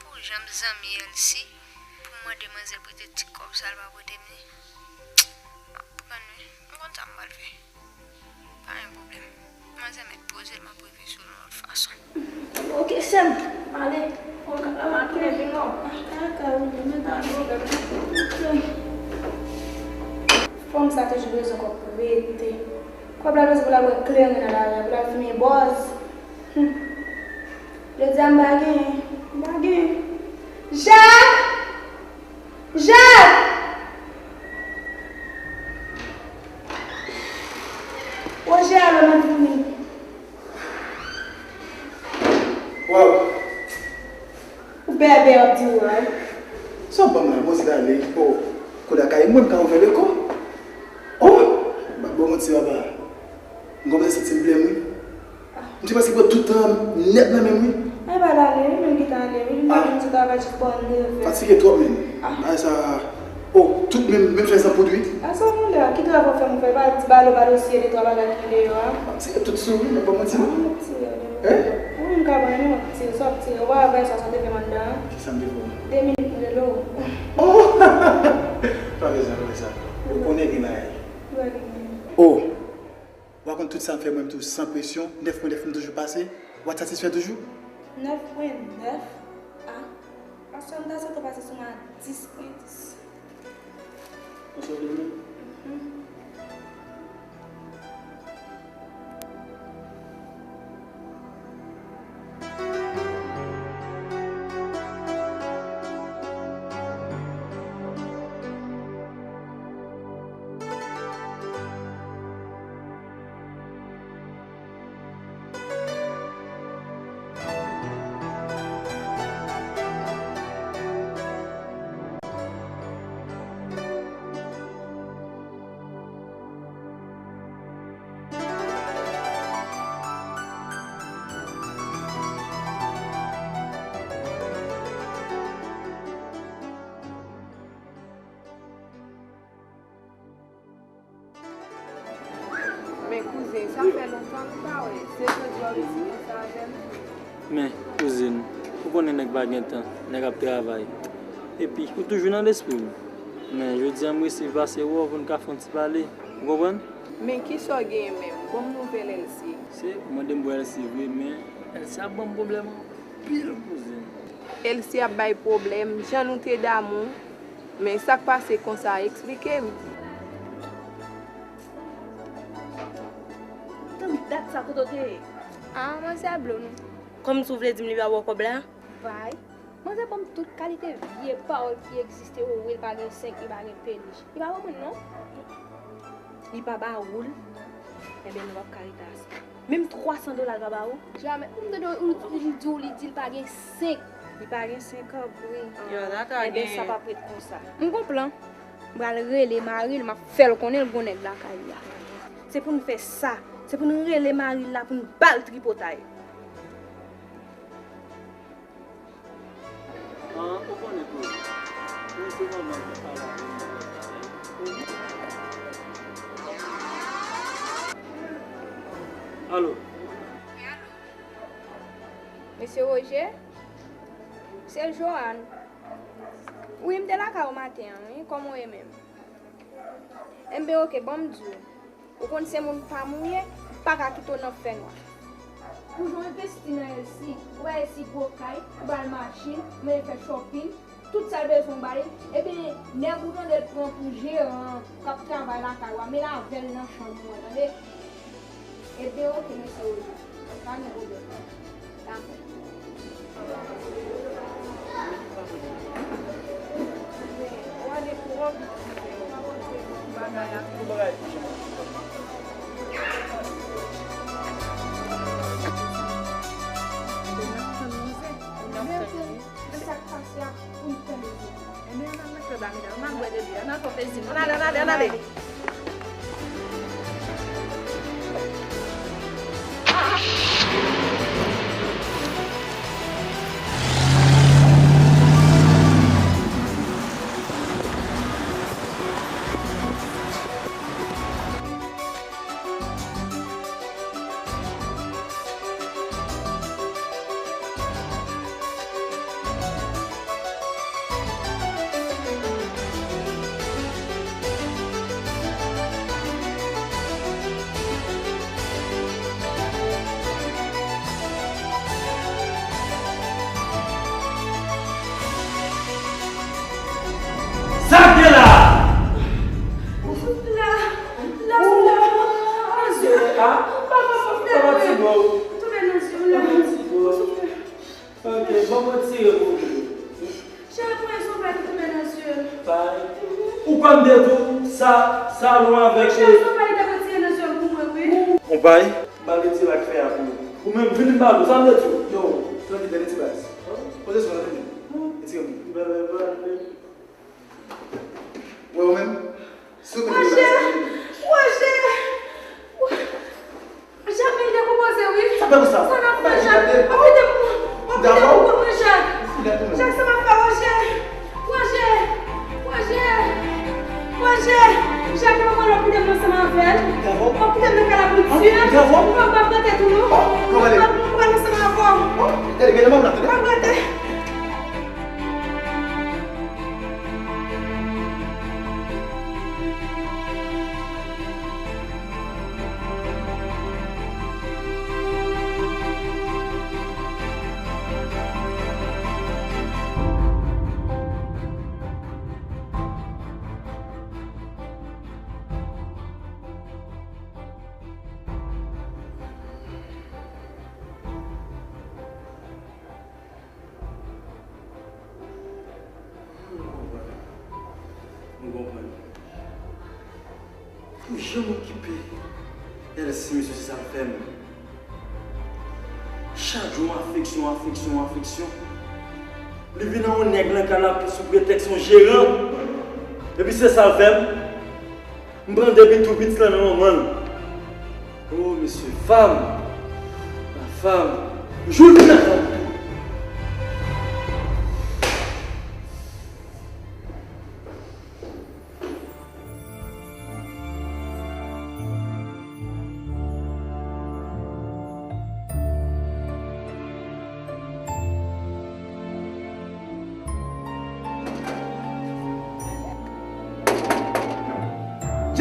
Pou jan m zanmi Elsie, pou m mande manzè prete ti kòb sa l pa prete m li. M ap pran wi. M konn sa m pral fè. Pa gen pwoblèm. Manzè mèt poze l, m ap rive sou l yon lòt fason. Ok, sè m. M ale. Mwen ka la maten vin non. Kaka, wi, men pa gen pwoblèm. Fanm sa toujou bezwen kòb pou rete. Kòb la bezwen pou l al bwè kleren nan lari a, pou l al fimen bòz. Hum. Jodi a m pa genyen. M pa genyen. Jak! Jak! Woje, alo, m ap vini. Waw! Ou bèbè, w ap di waw. Sa w ban m la, bon, se ale. Oh, kou lakay mwen, m ka ouvè beko. Oh! M ap ba w manti, papa. M kòmanse santi m blèm, wi. M te panse pran tout tan nèt nan men m, wi. Ay, ba l ale, wi, menm ki ta ale, wi. M pa vin sou travay jis pou ann leve. Fatige twòp, menm. Bagay sa, oh, tout menm, menm fè zanpoud, wi. A sa w mande a, ki travay w fè m fè? Ba, ti balo, balo, siye de twa bagay ki deyò a. M ap tire tout sou ou, wi, m ap ba w manti, non. M ap tire, wi. Hein? Ou menm ka ban, non, m ap tire, sa w ap tire. Ou pa wè sa, sa w te fè m anndan an? Kisa m te fè w? De minit, m rele w. Oh! Pa fè sa, pa fè sa. Ou konnen gen bagay. Ou pa gen bagay. Oh! Ou pa konn tout sa m fè mwen menm tou san presyon, nèf mwen nèf m toujou pase, w ap satisfè toujou? Nèf pwen nèf? A, pastè, m ta swete w pase sou mwen a dis pwen dis. Ou swete m? Mhm. Men kouzen, sa fè lontan nou pa wè. Se jodi a w resi konsa avè m? Men, kouzin, ou konnen nèg pa gen tan, nèg ap travay. Epi, ou toujou nan lespri m. Men, jodi a m resi pase wè w pou n ka fè yon ti pale. Ou konprann? Men kisa w genyen menm? Ban m nouvèl Elsie. Se, ou mande m pou Elsie vre, men Elsie ap ban m pwoblèm anpil, kouzin. Elsie ap bay pwoblèm, jan nou te damou. Men sa k pase konsa, eksplike m. Tann dat sa, kote w te ye? A, manzè blo nou. Kòmsi w vle di m li pa ba w kòb la? Bay. Manzè ban m tout kalite vye pawòl ki egziste, o wi, li pa gen senk, li pa gen penich. Li pa ban mwen non. Li pa ba ou l? Enben, nou p ap ka rete ansanm. Menm twa san dola l pa ba ou? Jamè. Ou tande ou, ou, ou di w li di l pa gen senk. Li pa gen senk an vre. Yo, Tata gen. Enben, sa p ap ret konsa. M gon plan. M pral rele mari l, m ap fè l konnen l gon nèg lakay li a. Se pou n fè sa. Se pou n rele mari l la pou n ba l tripotay. An, ou konnen tou. Mwen se manman ki pale avè m. Alo. Mesye Roger? Se Joanne. Wi, m te lakay ou maten an, wi. Kòman w ye menm? Enben, oke, ban m di w. Ou konn se moun pa m ou ye, m pa ka kite w nan fènwa. Ou jwenn envesti nan Elsie, ou ba Elsie gwo kay, ou ba l machin, ou mennen fè shopping, tout sa l bezwen ou ba li. Ebyen, nèg ou tande l pran pou jeran k ap travay lakay ou a, men l avè l nan chanm ou an, tande? Ebyen, oke, mesye Roger. Pa gen pwoblèm. Dakò. Ebyen, ann al mete ba medam. Ann al bwè de byen. Ann al fè plezi nou. Ann ale, ann ale, ann ale. Sa k gen la? Ou la, la, ou la. Ah, papa, papa, papa, ti bo. Ou tonbe nan zye w la. Papa, ti bo. Ok, bon, bon, tire pou ou. Chè, pran yon sopa ki tonbe nan zye l. Bay. Ou konn de tou, sa, sa lwen avèk. Chè, sopa li ta retire nan zye l pou mwen, wi. On bay. Ba l retire ak fè a pou ou. Ou menm, vin m ba ou. Sa m de tou. Yo, tranquille, tande ti baz. Poze sou la, vini. Retire mwen. Bay, bay, bay. Wè ou menm? Si w mete Roger! Roger! Jak, men dekonpoze, wi. Sa fè konsa? Sa n ap fè, Jak? W ap kite m, w ap kite m pou mwen, Jak. Jak, sa m ap fè, Roger? Roger! Roger! Roger! Jak, depi w ap kite m ansanm avè l. W ap kite m nan kay la pou di. W ap gate tou, non. W ap pran ansanm avè w. W ap gate. M konprann. M konprann. Pou jan m okipe Elsie, mesye, se sa l fè m. Chak jou, yon afeksyon, afeksyon, afeksyon. Li vin an yon nèg nan kay la sou pretèks yon jeran. Epi se sa l fè m. M pran depi tou pitit lan nan manman l. Oh, mesye, fanm. La fanm. Jou l vin nan fanm.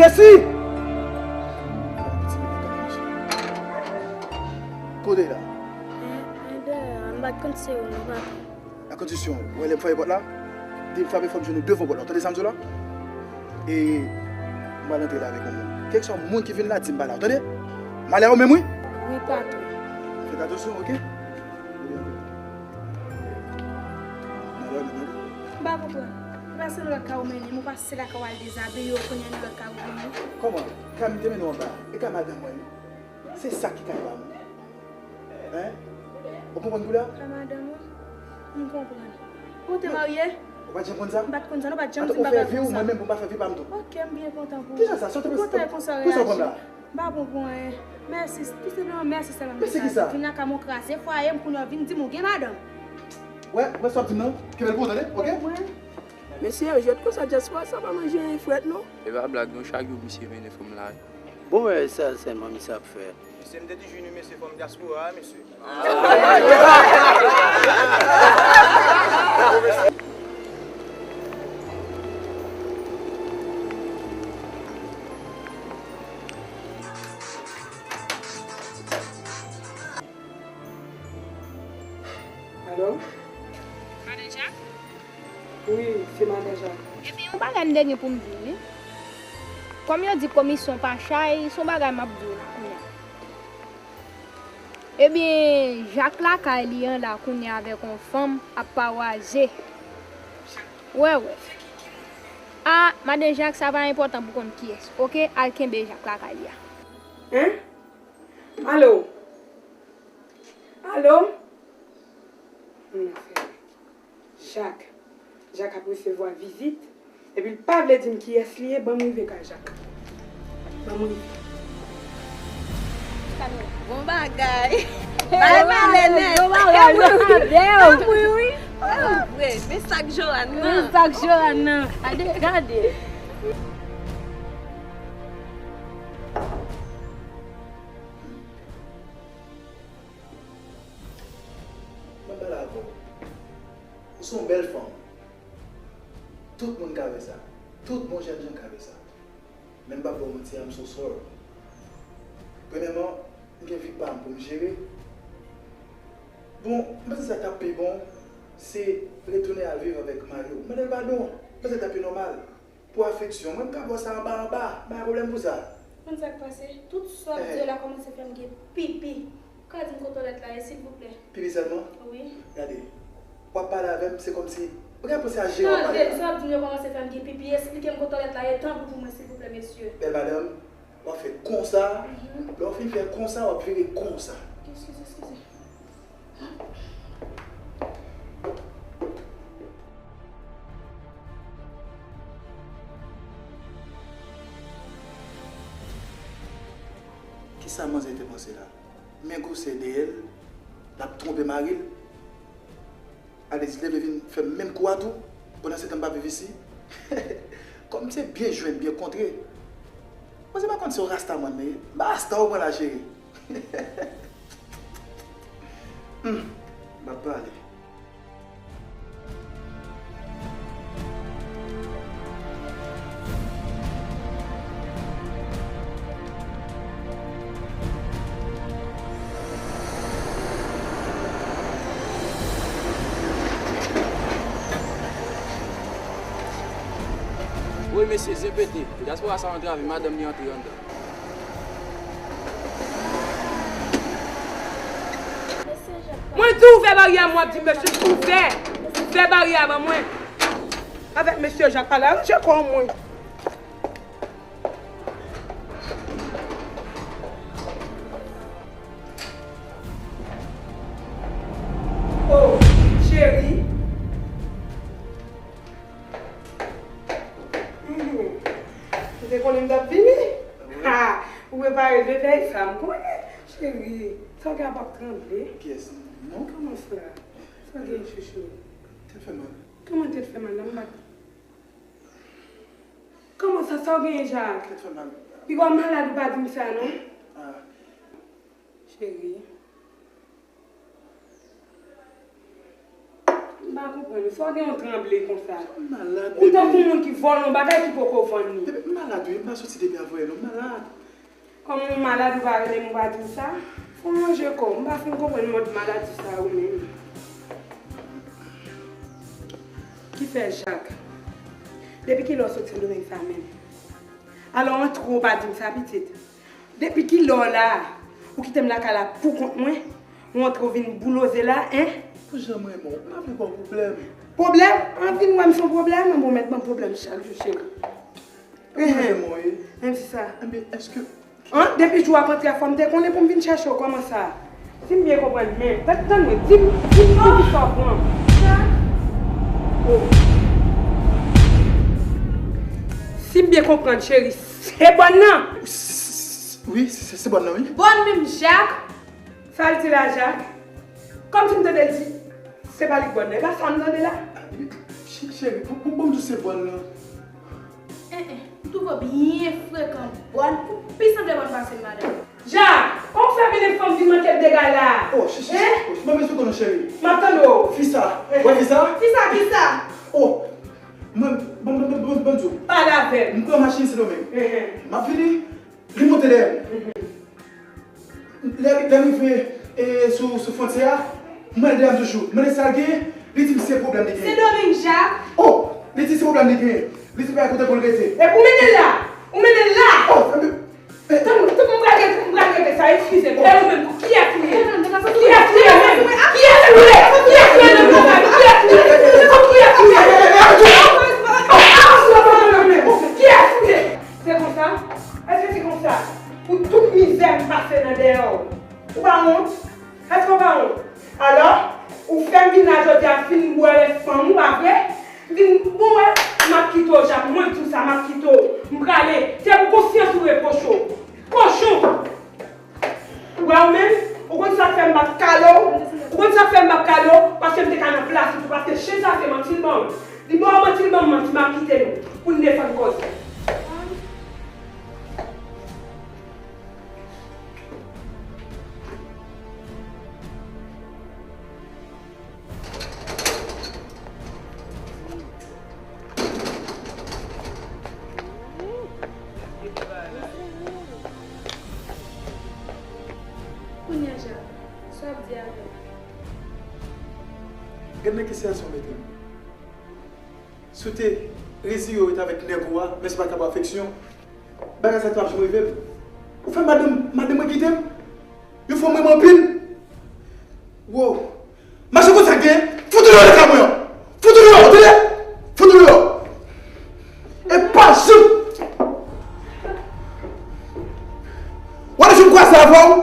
Jessie! Kote la? Dèyè a, m pa t konn se ou non, papa. Nan kondisyon, ou wè lè m frape pòt la? Di m frape fò m jwenn ou devan pòt la, ou tande sa m di w la? E m pral antre la avèk yon moun. Kèlkeswa moun ki vin la, di m pa la, ou tande? M ale a ou menm, wi. Wi, papa. Fè atansyon, oke? M pa konprann. Ou pase nan lòt kay ou mennen m, ou pase lakay ou al dezabiye, ou kounye a nan lòt kay ou vini. Kòman? Kay m te mennen w anba a. E kay madanm mwen, wi. Se sa ki kay pa m. Hein? Ou konprann kou la? Kay madanm ou? M konprann. Ou te marye? Ou pa t janm konn sa? M pa t konn sa, non, ou pa t janm di m bagay konsa. Ou fè vi w, mwen menm pou m pa fè vi pa m tou. Oke, m byen kontan pou ou. Kijan sa? Sa w te... M kontan konsa w reyaji. Pou sa w konn la? M pa konprann anyen. Mèsi, tou senpleman mèsi sèlman m te ka di. Mèsi kisa? Vin lakay mwen kraze fwaye m, kounye a w vin di m ou gen madanm. Wè, wè sa w ap di m nan. Kenbe l pou ou, tande? Oke? Mesye yo jwèt konsa, dyaspora sa pa manje anyen frèt non. E pa blag non, chak jou misye mennen fanm la wi. Bon, wè, sa sèlman misye ap fè. Mesye, m te toujou renmen mesye fanm dyaspora a, mesye. Alo? Madan Jak? Wi, se Madan Jak. Ebyen, yon bagay m te gen pou m di w, wi. Kòm yo di komisyon pa chay, se yon bagay m ap di w la kounye a. Ebyen, Jak lakay li an la kounye a avèk yon fanm ap pawaze. Wè, wè. A, Madan Jak, sa pa enpòtan pou konn kiyès, oke? Al kenbe Jak lakay li a. Hein? Alo? Alo? Mwen fè. Jak. Jak ap resevwa vizit. Epi l pa vle di m kiyès li ye, ban m rive kay Jak. Ban m rive. Bon bagay. Bay male nèt. Bon bagay. Ban m ri wi. Vre, men sa k Joanne nan. Men sa k Joanne nan. Gade, gade. Mwen pale avè w. Ou se yon bèl fanm. Tout moun ka wè sa. Tout bon jèn jan ka wè sa. Men m p ap ba w manti, I'm so sorry. Premyèman, m gen vi pa m pou m jere. Bon, m panse sa k t ap pi bon, se retounen al viv avèk mari w. Mande l padon. M panse sa k t ap pi nòmal. Pou afeksyon, mwen m ka ba w sa anba anba, m pa gen pwoblèm pou sa. Konn sa k pase? Tout sa w ap di yo la kòmanse fè m gen pipi. Ou ka di m kote w lèt la ye, silvouplè? Pipi sèlman? Wi. Gade, w ap pale avè m, se kòmsi, ou gen panse a jere w ap pale la. Tande, sa w ap di m yo kòmanse fè m gen pipi. Esplike m kote w lèt la ye, tanpri pou mwen, silvouplè, mesye. Bèl madanm, w ap fè konsa, lè w fin fè konsa, w ap vire konsa. Eskize, eskize. Kisa manzè te panse la? Men gwosè dèyè l, l ap twonpe mari l. Alèz li leve vin fè menm kou a tou. Pandan se tan m pa viv isi. Kòm se byen jwenn, byen kontre. Mwen se pa konn se yon rastaman li ye. M pa rasta ou mwen la, cheri. Hmm, m ap pale. Woy mesye, zen pete. Dyaspora sa antrave, madanm li antre anndan. Mwen di w ouvè baryè a, mwen ap di mesye ouvè. Ouvè baryè a ban mwen. Avèk mesye Jak pale, aranje kò w mwen. Oh, cheri. Mhm. Ou te konnen m t ap vini? Ha! Ou prepare de vèy sa, m konnen. Cheri, sa w gen ap ap tranble? Kiyès? Non. Kòman sa? Sa w gen, chouchou? Tèt fè mal. Kòman tèt fè mal la? M pa Kòman sa, sa w genyen, Jak? Tèt fè mal. Piga w malad ou pa di m sa, non? Ah. Cheri. M pa konprann ou. Sa w gen yon tranble konsa? M malad, bebe. Ou tankou moun ki vòlè yon bagay ki poko vann li. Bebe, m malad, wi. M pa soti depi avanyè, non. M malad. Kòm ou malad, ou pa rele m, ou pa di m sa. Fò w ranje kò w. M pa fin konprann mòd maladi sa yo menm. Ki fè, Jak? Depi kilè w soti Sendomeng sa menm? Alò, antre w pa di m sa, pitit. Depi kilè w la a? Ou kite m lakay la pou kont mwen? Ou antre w vin bouloze la, en? Pou jan m renmen w, m pa vle ba w pwoblèm. Pwoblèm? An vin wè m se yon pwoblèm? Bon, mèt ban m pwoblèm chak jou, cheri. Pou jan m renmen w, wi. Menm si sa. Enben, èske An, depi jou w ap antre a, fò m te konnen pou m vin chèche w, kòman sa? Si m byen konprann, men, tann mwen, di m, di m pou kisa w pran. Oh. Si m byen konprann, cheri, se bòn nan. Wi, se, se bòn nan, wi. Bòn menm, Jak. Sa l di la, Jak? Kòmsi m tande l di, Se pa li k bòn nan, e pa sa m tande la. Ch- Cheri, pou, pou, pou m di w se bòn nan. En, en, m twouve w byen frekan bòn, ou pi sanble bòn pase m, madanm. Jak, kòman w fè mennen fanm vin manke m dega la? Oh, ch- ch- ch- oh, mwen bezwen konnen, cheri. M ap tande w. Fi sa, wè fi sa? Fi sa, ki sa? Oh, mwen, bon, bon, bon, bon, bon, di w. Pale avè m. M pran machin Sendomeng. M ap vini, li monte dèyè m. Lè, lè m rive, e, sou, sou fwontyè a, m wè l dèyè m toujou. M mande sa l genyen, li di m se pwoblèm li genyen. Sendomeng, Jak. Oh, li di se pwoblèm li genyen. Li di pa kote pou l rete. Epi ou mennen l la? Ou mennen l la? Oh, sa m, e, tann, tann, m pral rete, m pral rete sa, eskize m. E ou menm, kiyès ou ye? Kiyès ou ye menm? Kiyès ou ye? Kiyès ou ye nan kay la? Kiyès ou ye? Kiyès ou ye? Kiyès ou ye? Kiyès ou ye? Se konsa? Èske se konsa? Pou tout mizè m pase nan dèyè w, ou pa wont? Èske w pa wont? Alò, ou fè m vin la jodi a fin bwè lè fanm ou, pa vre? Vin, bon, wè, m ap kite w, Jak, mwen di w sa, m ap kite w. M prale. Se pou konsyans ou repwoche w. Kochon! Ou wè ou menm, ou konn sa k fè m p ap kale w? Ou konn sa k fè m p ap kale w? Paske m te ka nan plas ou tou, paske chen sa se manti l ban m. Li ba w manti l ban m manti, m ap kite nou pou n defann kòz nou. Kounye a, Jak, sa w ap di avè m? Gad nan ki sitiyasyon w mete m. Si w te reziye w ret avèk nèg ou a, men se pa ka pou afeksyon, bagay sa t ap janm rive m. Ou fè madanm, madanm mwen kite m. Yo fè m renmen anpil. Wow. Mache konsa gen. Fout ou deyò lakay mwen an. Fout ou deyò, tande? Fout ou deyò. E pa janm. Wè lè jwenn kwaze avè w.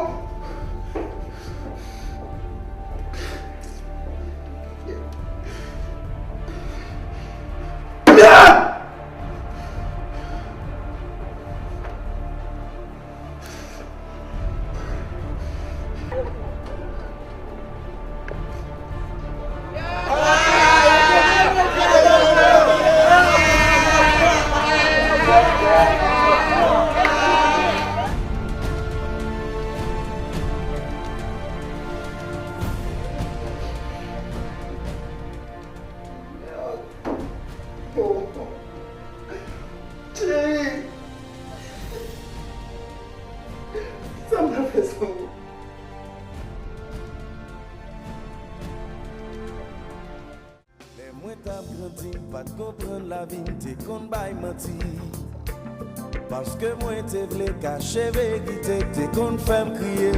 Cheri, sa m ta fè san ou? Lè mwen t ap grandi, m pa t konprann lavi, m te konn bay manti. Paske mwen te vle kache verite k te konn fè m kriye.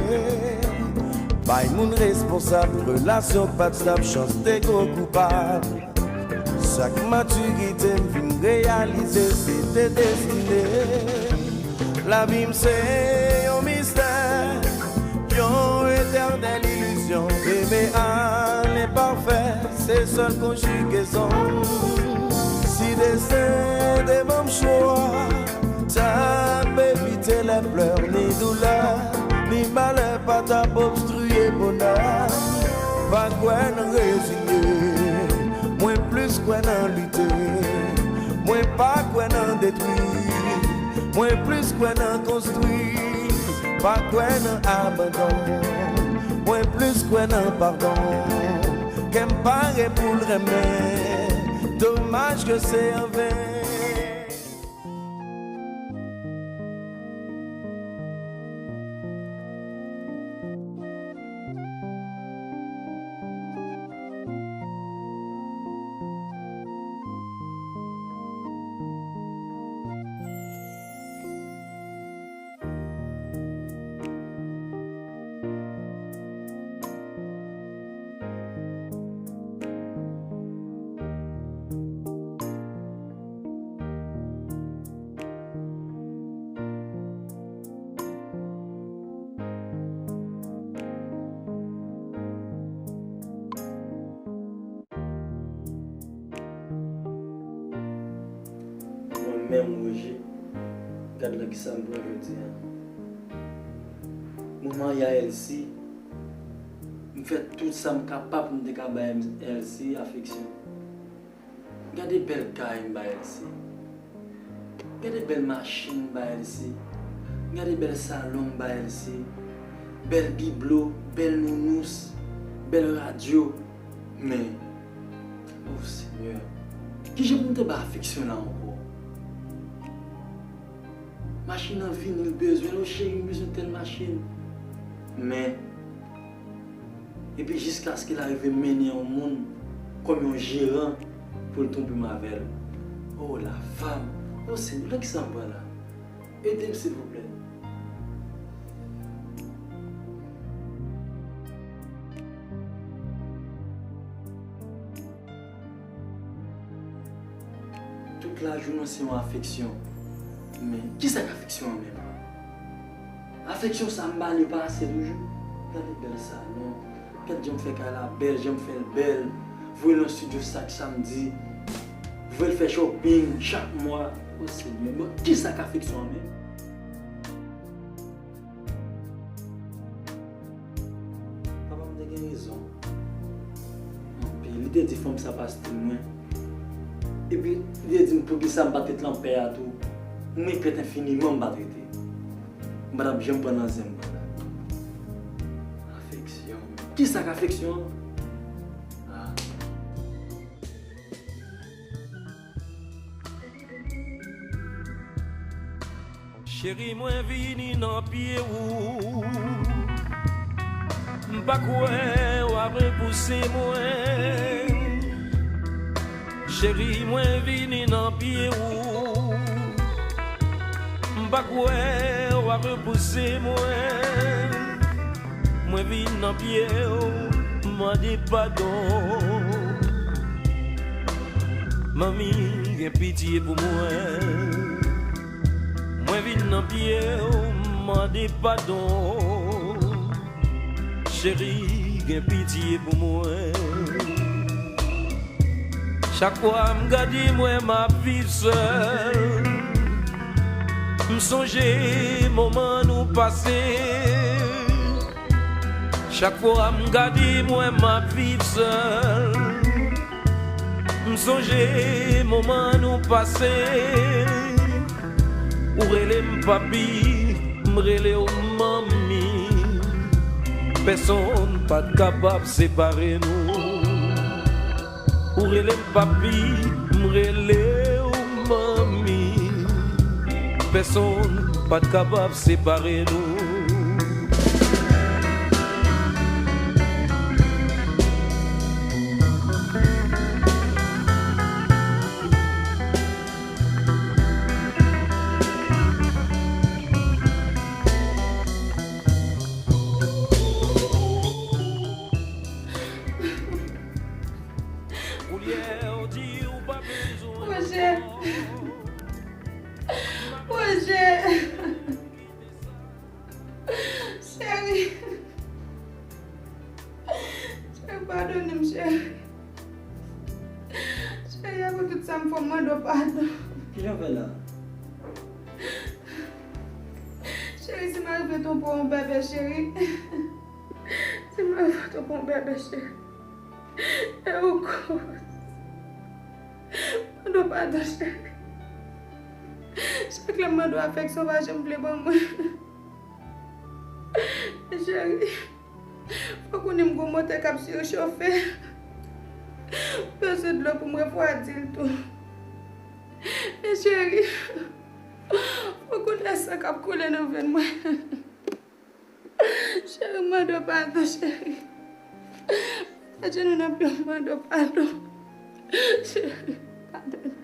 Bay moun responsab relasyon k pa t stab, chans te gwo koupab. Sa k matirite m vin reyalize se te destine. Lavi m se yon mistè, yon etènèl ilizyon. Bebe a lenpafè, se sèl konjigezon. Si desten devan m chwa, t ap evite lè plè ni doulè, ni malè pa t ap obstriye bonè. Pa kwè nan reziye, mwen plis kwè nan lite. Mwen pa kwè nan detwi, mwen plis kwè nan konstwi. Pa kwè nan abandon, mwen plis kwè nan padon. Kè m pare pou l renmen, domaj ke se anven. Mwen menm, Roger, gad nan kisa m pran jodi a. Mwen marye a Elsie, m M fè tout sa m kapab pou m te ka bay Elsie afeksyon. Gade bèl kay m bay Elsie. Gade bèl machin m bay Elsie. Gade bèl salon m bay Elsie. Bèl biblo, bèl nounous, bèl radyo. Men, o Senyè, kijan pou m te bay afeksyon la ankò? Machin nan vini, l bezwen l, o cheri, m bezwen tèl machin. Men, epi jiskaske l arive mennen yon moun kòm yon jeran pou l twonpe m avè l. O, la femme! O Senyè, nan kisa m pran la? Ede m, silvouplè. Tout lajounen se yon afeksyon. Men, kisa k afeksyon an menm? Afeksyon sa m ba li yo pa ase toujou? Gade bèl salon, gade jan m fè kay la bèl, jan m fè l bèl. Voye l nan estidyo chak samdi. Voye l fè shopping chak mwa. O Senyè, bon, kisa k afeksyon an menm? Papa m te gen rezon. Anpil. Li te di fanm sa pa stil mwen. Epi, li te di m poukisa m pa t ret lan pè a tou. M regrèt enfiniman m pa t rete. M pa t ap janm pran nan zen m pran la. Afeksyon. Kisa k afeksyon an? Ah. Cheri, mwen vini nan pye ou. M pa kwè w a repouse mwen. Cheri, mwen vini nan pye ou. M pa kwè w a repouse mwen. Mwen vin nan pye w, mande padon. Manmi, gen pitye pou mwen. Mwen vin nan pye w, mande padon. Cheri, gen pitye pou mwen. Chak fwa m gade, m wè m ap viv sèl. M sonje moman nou pase. Chak fwa m gade, m wè m ap viv sèl. M sonje moman nou pase. Ou rele m papi, m rele w manmi. Pèsonn pa t kapab separe nou. Ou rele m papi, m rele w manmi. Pèsonn pa t kapab separe nou. Roger! Roger! Cheri! Cheri, padone m, cheri. Cheri, apre tout sa m fè w, m mande w padon. Kijan w fè la? Cheri, si m arive twonpe w yon bèbè, cheri. Si m arive twonpe w yon bèbè, cheri. E ou koz. Mande w padon, cheri. Chak lè m mande w afeksyon, w pa janm vle ban mwen. Cheri, fò w konnen m gon motè k ap sirechofe. M bezwen dlo pou m refwadi l tou. Men cheri, fò w konnen san k ap koule nan venn mwen. Cheri, m mande w padon, cheri. Ajenou nan pye w, m mande w padon. Cheri, padone m.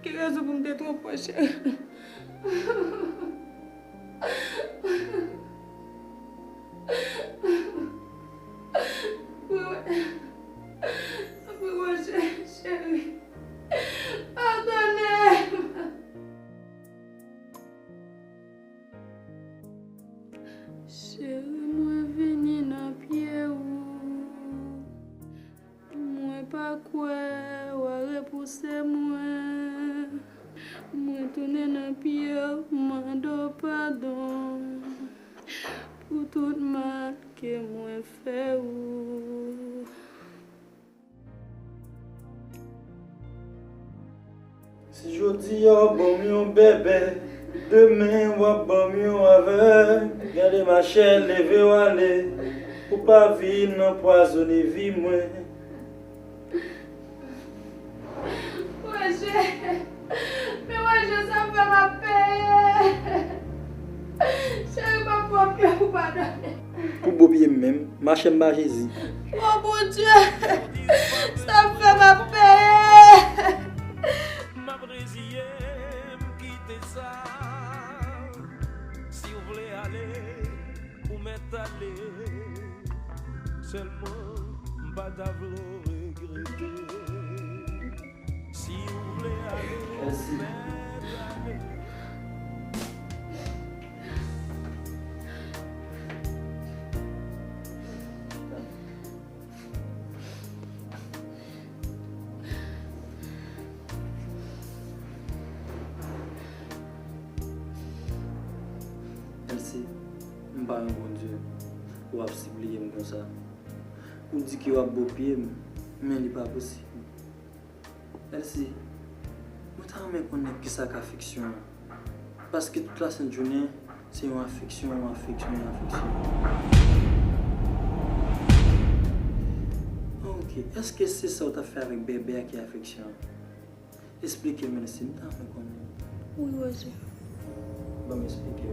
Ki rezon pou m te twonpe w, cheri? Anpil, anpil, cheri, cheri. Padone m. Cheri, mwen vini nan pye ou. Mwen pa kwè w a repouse mwen. Mwen tounen nan pye w, mande w padon pou tout mal ke mwen Jodi a w ban m yon bèbè, demen w ap ban m yon avèg. Gade machè, leve w ale, pou pa vin anpwazonnen vi mwen. Roger, men Roger, sa m fè m ap peye. Cheri, m ap pran pye pou padone. Pou bo pye m menm, mache m ba Jezi. O Bondye, sa m fè m ap peye. M ap reziye m kite sa. Si w vle ale, ou mèt ale. Sèlman, m pa ta vle w regrete. Si w vle ale, ou mèt ale. Elsie, m pa yon Bondye pou w ap sipliye m konsa. Ou di ke w ap bo pye m, men li pa posib. Elsie, mwen ta renmen konnen kisa k afeksyon an. Paske tout lasent jounen, se yon afeksyon, yon afeksyon, yon afeksyon. Ok, èske se sa w t ap fè avèk bèbè a ki afeksyon an? Esplike m, Elsie, m ta renmen konnen. Wi, Roger. Ban m esplike w.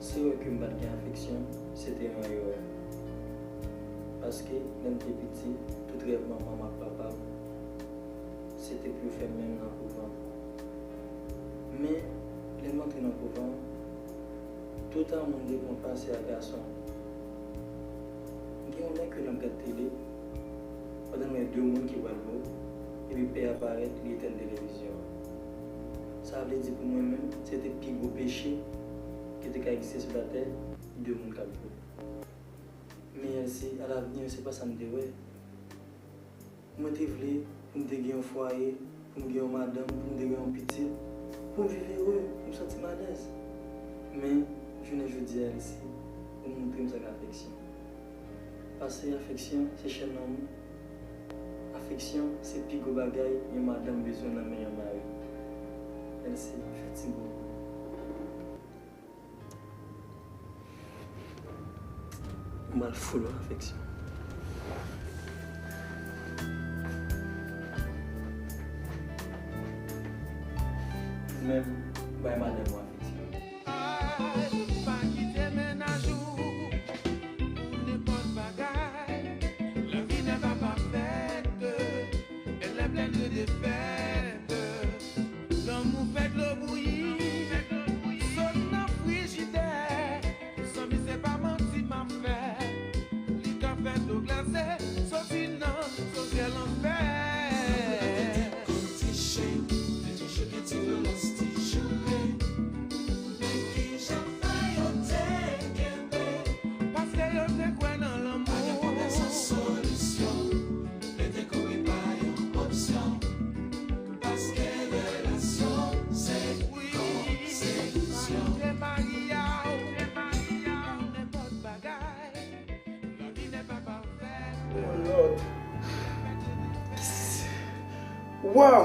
Si w wè ke m pa t gen afeksyon, se te yon erè. Paske, lè m te piti, tout rèv manman m ak papa m, se te pou yo fè m mennen nan kouvan. Men, lè m antre nan kouvan, tout moun dekonn pase a gason. M gen yon lè ke n ap gad tele, pandan n wè de moun ki pral bo, epi pè a parèt, li etèn televizyon an. Sa vle di pou mwen menm, se te pi gwo peche ki te ka egziste sou latè, de moun k ap bo. Men Elsie, alavni, se pa sa m te wè. Mwen te vle pou m te gen yon fwaye, pou m gen yon madanm, pou m te gen yon pitit, pou m viv ere, pou m santi m alèz. Men, jounen jodi a, Elsie, ou montre m sa k afeksyon. Paske afeksyon se chèn lanmou. Afeksyon se pi gwo bagay yon madanm bezwen nan men yon mari. Elsie, fè ti bo pou mwen. Mwen al full afeksyon. Ou menm, bay madanm ou afeksyon. Ay, pa kite mennaj ou pou nenpòt bagay. La vie n'est pas parfaite, elle est pleine de défaites. Lanmou fè dlo bouyi, sot nan frijidè. Zanmi, se pa manti m ap fè. Li ka fè dlo glase, soti nan sosyè lanfè. Sa vle di kote chen, te tou cheke ti balans ti joure. Men kijan fè yo te kenbe? Paske yo te kwè nan lanmou. Pa gen pwoblèm san solisyon. Mete kouri pa yon opsyon. Paske relasyon se konseksyon. Oh Lord. Wow!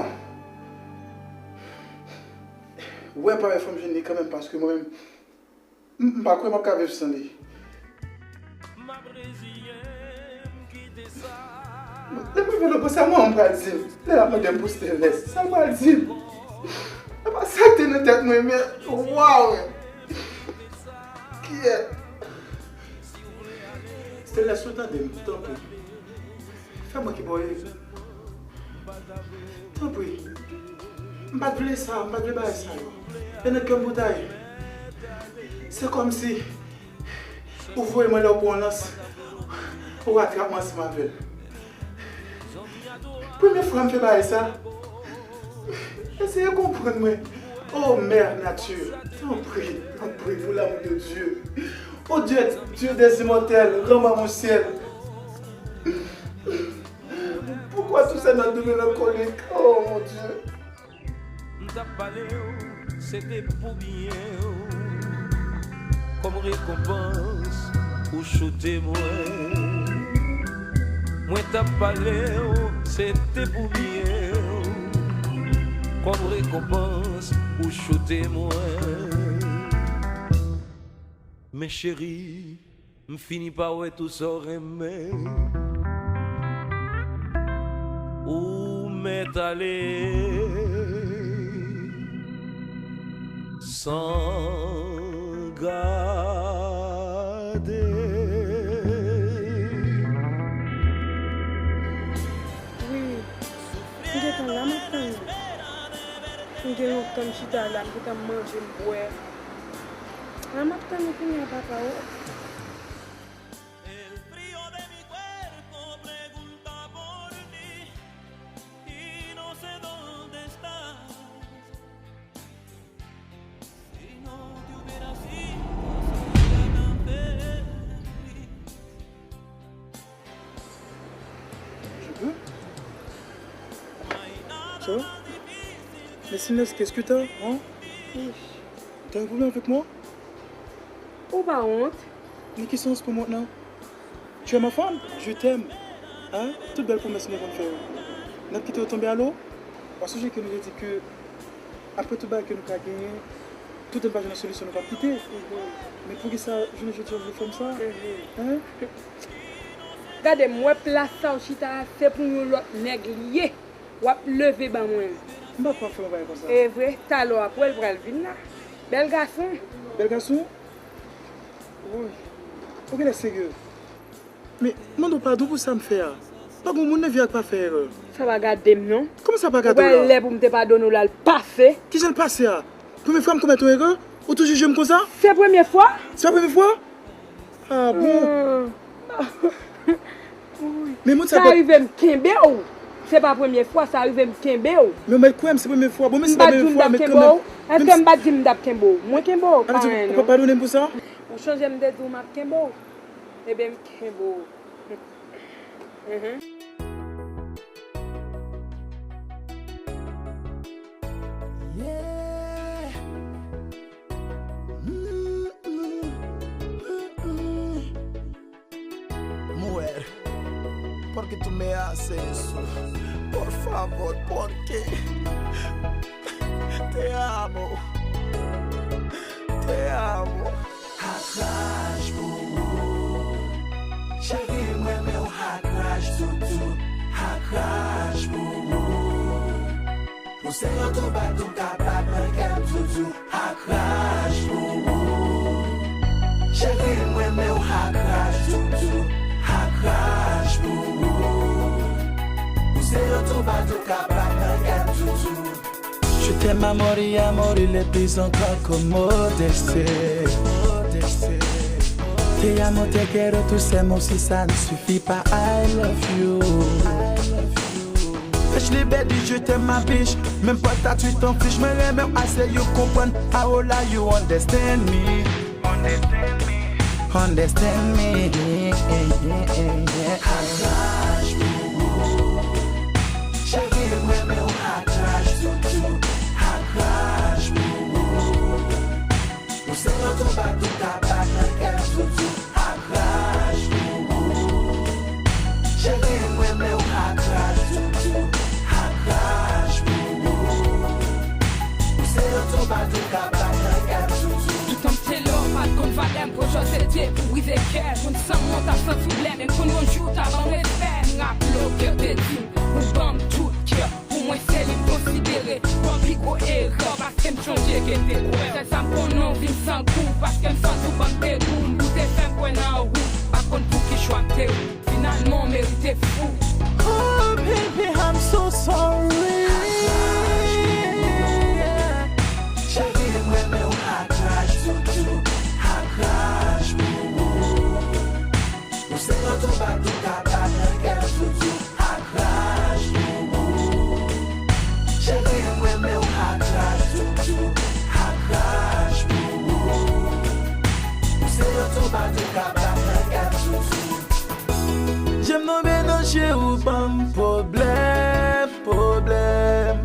Wè pa wè fò m jwenn li kanmenm paske mwen menm M, m pa kwè m ap ka viv san li. Lè m rive nan pwen sa, mwen menm pral di m. Lè l ap mande m pou Stainless, sa l pral di m? Apa sa k te nan tèt mwen, men, waw! Kiyè? Stainless, ou tande m, tanpri. Fè mwen ki bò w ye. Tanpri. M pa t vle sa, m pa t vle bagay sa yo. E nan kè m pou ta ye. Se kòmsi ou voye mwen lè w pran yon lans, ou ratrap mwen ansanm avè l. Premye fwa m fè bagay sa, eseye konprann mwen. Oh, Mère Nature, tanpri, tanpri, pour l'amour de Dieu. Oh Dieu, Dieu des immortels, rends-moi mon ciel. Pourquoi tous ces notes de mélancolique? Oh mon Dieu. M t ap pale w, se te pou byen w. Kòm rekonpans, ou choute mwen. Mwen t ap pale w, se te pou byen w. Kòm rekonpans ou choute mwen. Men cheri, m fini pa wè tou sa w renmen. Ou mèt ale san gade. Wi, m gentan la, m ap tann ou. M gen lontan m chita la, m gentan manje, m bwè. A, m ap tann ou kounye a, papa, o. El frío de mi cuerpo pregunta por ti y no sé dónde estás. Si no te hubiera sido, sería tan feliz. Je peux? Ça va? Mais Sinès, qu'est-ce que t'as, hein? T'as un problème avec moi? Ou pa wont? Nan ki sans pou m wont nan? Tu es ma femme, je t'aime. Hein? Tout bèl pwomès nou konn fè yo. N ap kite yo tonbe a lo? Ou pa sonje ke nou te di ke apre tout bagay ke nou ka genyen, toutan n pa jwenn yon solisyon, nou p ap kite. Men poukisa jounen jodi a w vle fè m sa? Hein? Gade m, wè plas sa w chita a, se pou yon lòt nèg li ye. W ap leve ban mwen. M pa pral fè yon bagay konsa. E vre, talè w ap wè l pral vin la. Bèl gason. Bèl gason? Woy. Ou genlè serye. Men, m mande w padon pou sa m fè a. Pa gen moun nan vi a k pa fè erè. Sa pa gade m, non. Kòman sa pa gade w la? Ou wè lè pou m te padone w la, l pase. Kijan l pase a? Premye fwa m komèt yon erè, ou toujou jije m konsa? Se premye fwa? Se pa premye fwa? Ah bon? Hmm. Men moun sa pa rive m kenbe w. Se pa premye fwa, sa rive m kenbe w. Men w mèt kwè m, se premye fwa. Bon, men se pa premye fwa, men kanmenm. Èske m pa t di m t ap kenbe w? Mwen kenbe w, parenn, non. Ou pa padone m pou sa? Ou sonje m te di w m ap kenbe w? Ebyen, m kenbe w. Mhm. Yeah. Mm, mm, mm, mm, mm. Mujer, ¿por qué tú me haces eso? Por favor, ¿por qué? Te amo. Te amo. Hakraj pou ou. Cheri, m renmen w, hakraj toutou. Hakraj pou ou. Ou se yon tou bat ou ka bat nan kè m toutou. Hakraj pou ou. Cheri, m renmen w, hakraj toutou. Hakraj pou ou. Ou se yon tou bat ou ka bat nan kè m toutou. Je t'aime à mourir, à mourir le plus encore que modeste. Te amo, te quiero, tus emos y ça ne suffit pas, I love you. Bitch, li bèl, di je t'aime, ma bitch. Menm pa ta tweet an fich, mwen renmen w ase, you konprann. Awola, you understand me. Understand me. Hakraj pou ou. Cheri, m renmen w, hakraj toutou. Hakraj pou ou. Ou se yon tou bat ou ka bat nan kè m toutou. Hakraj pou ou. Cheri, m renmen w, hakraj toutou. Hakraj pou ou. Ou se yon tou bat ou ka bat nan kè m toutou. Toutan m te lè w pa t konn valè m, pwojè w se te pou brize kè. Moun san mwen w t ap santi w blè, men m konn yon jou w ta ban m respè. M raple w ke w te di m, ou ban m tout kè. Pou mwen se li m konsidere kòm pi gwo erè, paske m chonje ke te kwè. Sèl sa m konnen w vin san gou, paske m santi w ban m degou. M goute fè m kwè nan ou, pa konn pou ki chwa m te ou. Finalman w merite fou. Oh baby, I'm so sorry. Cheri, m renmen w, hakraj toutou, hakraj pou ou. Ou se yon tou bat ou ka bat nan kè m toutou. Hakraj pou ou. Cheri, m renmen w, hakraj toutou. Hakraj pou ou. Ou se yon tou bat ou ka bat nan kè m toutou. Je m tonbe nan je ou ban m pwoblèm, pwoblèm.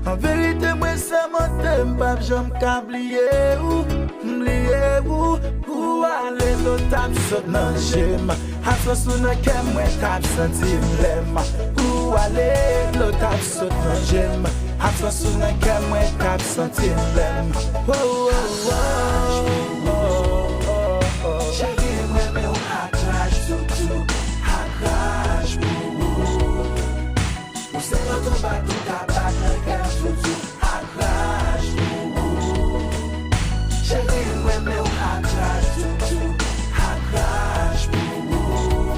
An verite, mwen sèmante, m p ap janm ka bliye ou, m bliye ou. Ou ale, dlo t ap sot nan je m. Absans ou nan kè m, mwen t ap santi m lè m. Ou Ale, dlo t ap sot nan je m. Absans ou nan kè mwen k ap santi m lè m. Oh, oh, oh, oh, oh, oh. Cheri, m renmen w ak raj, toutou, ak raj pou ou. Ou se yon tonba ki ka bat nan kè m, toutou, ak raj pou ou. Cheri, m renmen w ak raj, toutou, ak raj pou ou.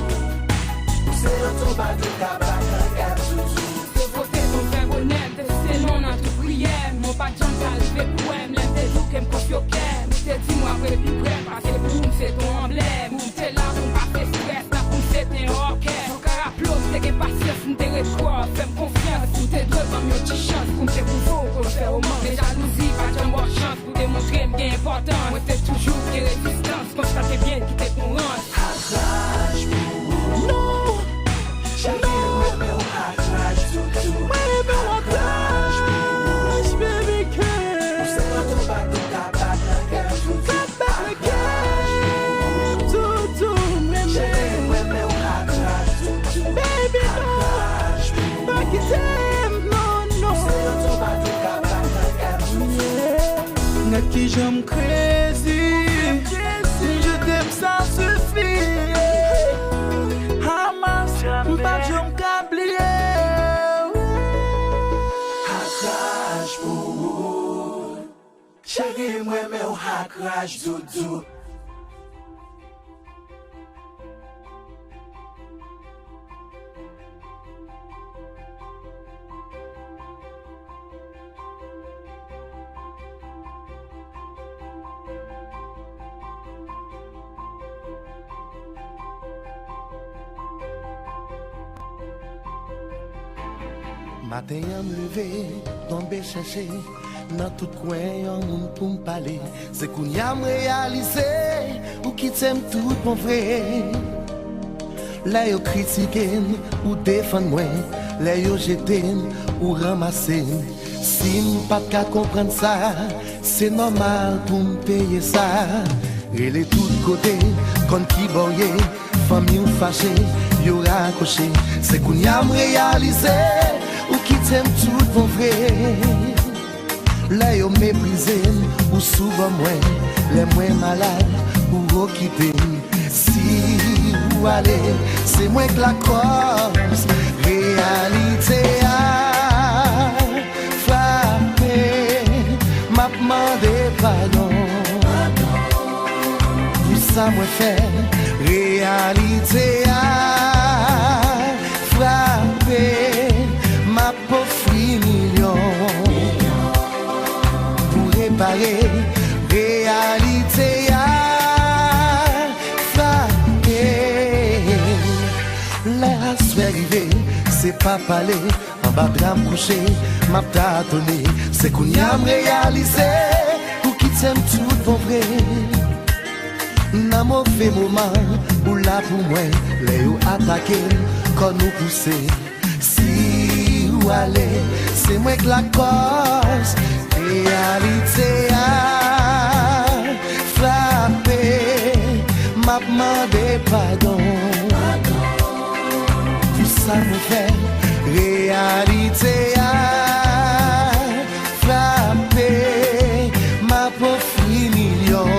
Ou se yon tonba ki ka bat nan kè m, toutou. Se pote pou fè bonè m, te site non nan tout priyè m. Mwen pa t janm ka rive kwè m, lè m te di w ke m konfye w kè m. Ou te di m w ap ret pi prè, paske pou ou m se t on anblèm. Ou te la pou m pa fè strès, la pou m fete an òkès. Ou ka raple w, m te gen pasyans, m te ret kwè w, fè m konfyans. Ou te dwe ban m yon ti chans pou m te pwouve w ke w fè w mank. Men jalouzi pa t janm ba w chans pou demontre m gen enpòtans. Mwen te toujou gen rezistans, konstate byen ki te pran rans. Ak raj pou ou. Non. Cheri, m renmen w ak raj, toutou. Mwen renmen w ak raj, baby girl. Ou se yon tonba ki ka bat nan kè m, toutou. Ka bat nan kè m, toutou, m renmen. Cheri, m renmen w ak raj, toutou. Baby, non. Pa kite m, non, non. Ou se yon tonba ki ka bat nan kè m, toutou. Yeah. Gad kijan m crazy. Je t'aime, ça suffit. Hamas, m pa t janm ka bliye w. Ak raj pou ou. Cheri, m renmen w ak raj, doudou. Maten an m leve, tonbe chèche nan tout kwen yon moun pou m pale. Se kounye a m reyalize ou kite m tout bon vre. Lè yo kritike m, ou defann mwen. Lè yo jete m, ou ranmase m. Si m pa t ka konprann sa, se nòmal pou m peye sa. Rele tout kote, konn ki bò w ye. Fanmi w fache, yo rakwoche. Se kounye a m reyalize ou kite m tout bon vre. Lè yo meprize m, ou sou bò mwen. Lè mwen malad, ou okipe m. Si ou ale, se mwen k lakòz. Reyalite a frape, m ap mande padon pou sa mwen fè. Reyalite a frape, m ap ofri milyon pou repare. Reyalite a frape. Lè aswè rive, se pa pale, anba dra m kouche, m ap tatone. Se kounye a m reyalize ou kite m tout bon vre. Nan move moman, ou la pou mwen. Lè yo atake m, kò nou pouse. Si ou ale, se mwen k lakòz. Reyalite a frape, m ap mande padon pou sa mwen fè. Reyalite a frape, m ap ofri milyon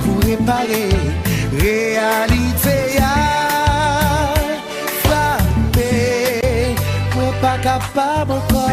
pou repare. Reyalite a frape, mwen pa kapab ankò.